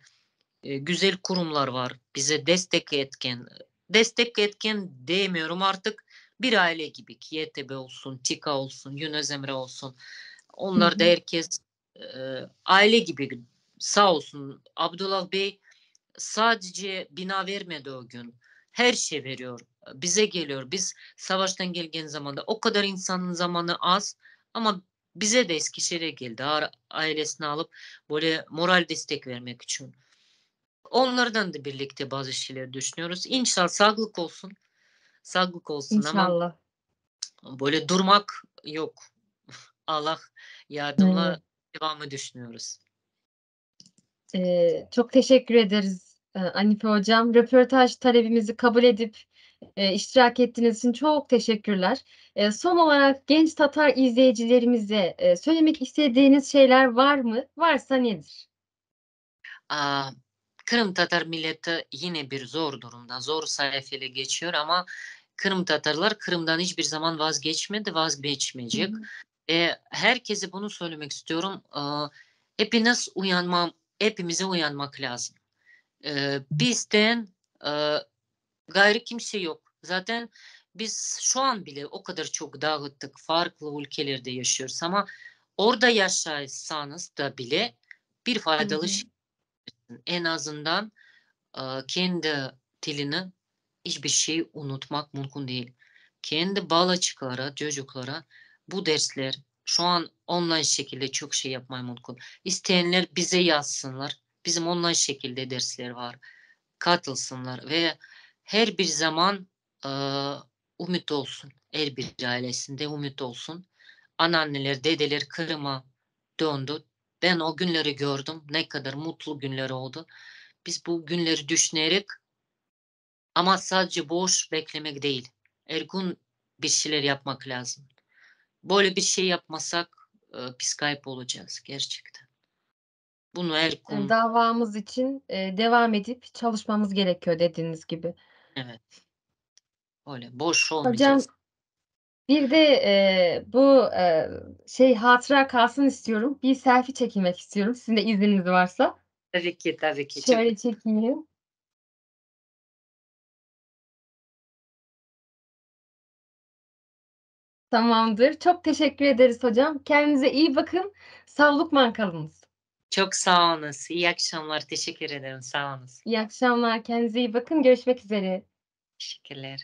e, güzel kurumlar var. Bize destek etken. Destek etken demiyorum artık. Bir aile gibi. YTB olsun, TİKA olsun, Yunus Emre olsun. Onlar da herkes e, aile gibi sağ olsun. Abdullah Bey sadece bina vermedi o gün. Her şey veriyor. Bize geliyor. Biz savaştan gelgen zamanda o kadar insanın zamanı az ama bize de Eskişehir'e geldi. Ailesini alıp böyle moral destek vermek için. Onlardan da birlikte bazı şeyler düşünüyoruz. İnşallah sağlık olsun. Sağlık olsun İnşallah. ama böyle durmak yok. Allah yardımla evet. devamı düşünüyoruz. Ee, çok teşekkür ederiz Anife Hocam. Röportaj talebimizi kabul edip e, iştirak ettiğiniz için çok teşekkürler. E, son olarak genç Tatar izleyicilerimize e, söylemek istediğiniz şeyler var mı? Varsa nedir? Aa, Kırım Tatar milleti yine bir zor durumda, zor sayfayla geçiyor ama Kırım Tatarlar Kırım'dan hiçbir zaman vazgeçmedi, vazgeçmeyecek. Hı hı. E, herkese bunu söylemek istiyorum. E, hepiniz uyanmam, hepimize uyanmak lazım. E, bizden e, gayrı kimse yok. Zaten biz şu an bile o kadar çok dağıttık, farklı ülkelerde yaşıyoruz ama orada yaşaysanız da bile bir faydalı şey. En azından e, kendi dilini hiçbir şey unutmak mümkün değil. Kendi balacıklara, çocuklara bu dersler şu an online şekilde çok şey yapmay mümkün. İsteyenler bize yazsınlar. Bizim online şekilde dersler var. Katılsınlar ve her bir zaman e, umut olsun. Her bir ailesinde umut olsun. Anneanneler, dedeler Kırım'a döndü. Ben o günleri gördüm. Ne kadar mutlu günler oldu. Biz bu günleri düşünerek ama sadece boş beklemek değil. Ergun bir şeyler yapmak lazım. Böyle bir şey yapmasak e, biz kayıp olacağız gerçekten. Bunu Ergun... Davamız için e, devam edip çalışmamız gerekiyor dediğiniz gibi. Evet. Öyle boş olmayacağız. Hocam bir de e, bu e, şey hatıra kalsın istiyorum. Bir selfie çekilmek istiyorum. Sizin de izniniz varsa. Tabii ki tabii ki. Şöyle çekeyim. Tamamdır. Çok teşekkür ederiz hocam. Kendinize iyi bakın. Sağlıkla kalınız. Çok sağ olunuz. İyi akşamlar. Teşekkür ederim. Sağ olunuz. İyi akşamlar. Kendinize iyi bakın. Görüşmek üzere. Teşekkürler.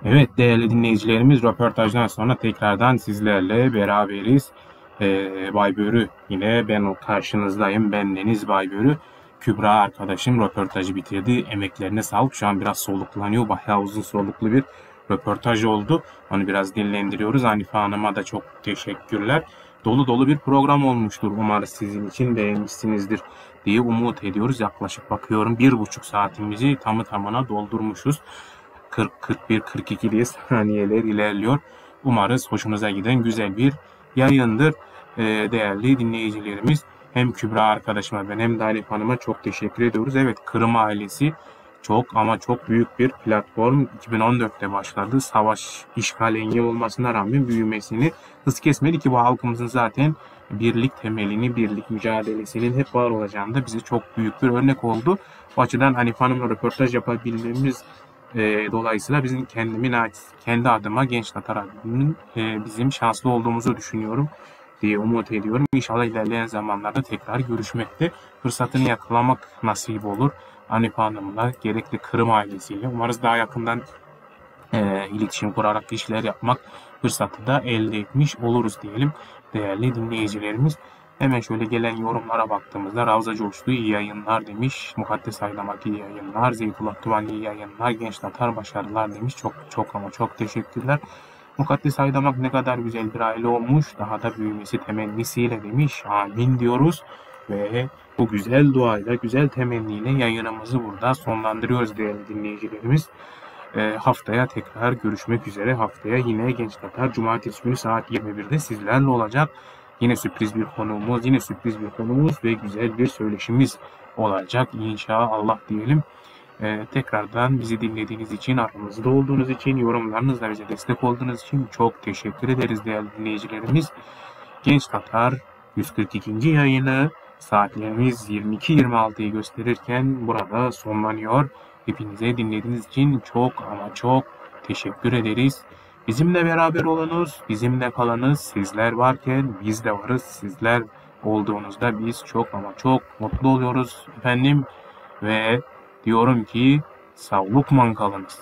Evet değerli dinleyicilerimiz röportajdan sonra tekrardan sizlerle beraberiz. Ee, Baybörü yine ben karşınızdayım. Ben Deniz Baybörü. Kübra arkadaşım röportajı bitirdi. Emeklerine sağlık. Şu an biraz soluklanıyor. Bayağı uzun soluklu bir röportaj oldu. Onu biraz dinlendiriyoruz. Hanife Hanım'a da çok teşekkürler. Dolu dolu bir program olmuştur. Umarız sizin için beğenmişsinizdir diye umut ediyoruz. Yaklaşık bakıyorum 1,5 saatimizi tamı tamına doldurmuşuz. 40, 41, 42 diye saniyeler ilerliyor. Umarız hoşunuza giden güzel bir yayındır. Ee, değerli dinleyicilerimiz hem Kübra arkadaşıma ben hem de Hanife Hanım'a çok teşekkür ediyoruz. Evet Kırım ailesi çok ama çok büyük bir platform. 2014'te başladı. Savaş işgal engel olmasına rağmen büyümesini hız kesmedi ki bu halkımızın zaten birlik temelini, birlik mücadelesinin hep var olacağını da bize çok büyük bir örnek oldu. Bu açıdan Hanife Hanım'la röportaj yapabilmemiz E, dolayısıyla bizim kendimi kendi adıma Genç Tatar adının e, bizim şanslı olduğumuzu düşünüyorum diye umut ediyorum. İnşallah ilerleyen zamanlarda tekrar görüşmekte fırsatını yakalamak nasip olur. Anife Hanım'la gerekli Kırım ailesiyle umarız daha yakından e, iletişim kurarak işler yapmak fırsatı da elde etmiş oluruz diyelim değerli dinleyicilerimiz. Hemen şöyle gelen yorumlara baktığımızda Ravza Coştu iyi yayınlar demiş. Mukaddes Aydamak iyi yayınlar. Zeytullah Tuvan iyi yayınlar. Genç Tatar başarılar demiş. Çok çok ama çok teşekkürler. Mukaddes Aydamak ne kadar güzel bir aile olmuş. Daha da büyümesi temennisiyle demiş. Amin diyoruz. Ve bu güzel duayla, güzel temenniyle yayınımızı burada sonlandırıyoruz değerli dinleyicilerimiz. E, haftaya tekrar görüşmek üzere. Haftaya yine Genç Tatar Cumartesi günü saat 21'de sizlerle olacak. Yine sürpriz bir konuğumuz, yine sürpriz bir konuğumuz ve güzel bir söyleşimiz olacak inşallah diyelim. Ee, tekrardan bizi dinlediğiniz için, aramızda olduğunuz için, yorumlarınızla bize destek olduğunuz için çok teşekkür ederiz değerli dinleyicilerimiz. Genç Tatar 142. yayını saatlerimiz 22.26'yı gösterirken burada sonlanıyor. Hepinize dinlediğiniz için çok ama çok teşekkür ederiz. Bizimle beraber olunuz, bizimle kalınız. Sizler varken biz de varız. Sizler olduğunuzda biz çok ama çok mutlu oluyoruz efendim. Ve diyorum ki sağlıkla kalınız.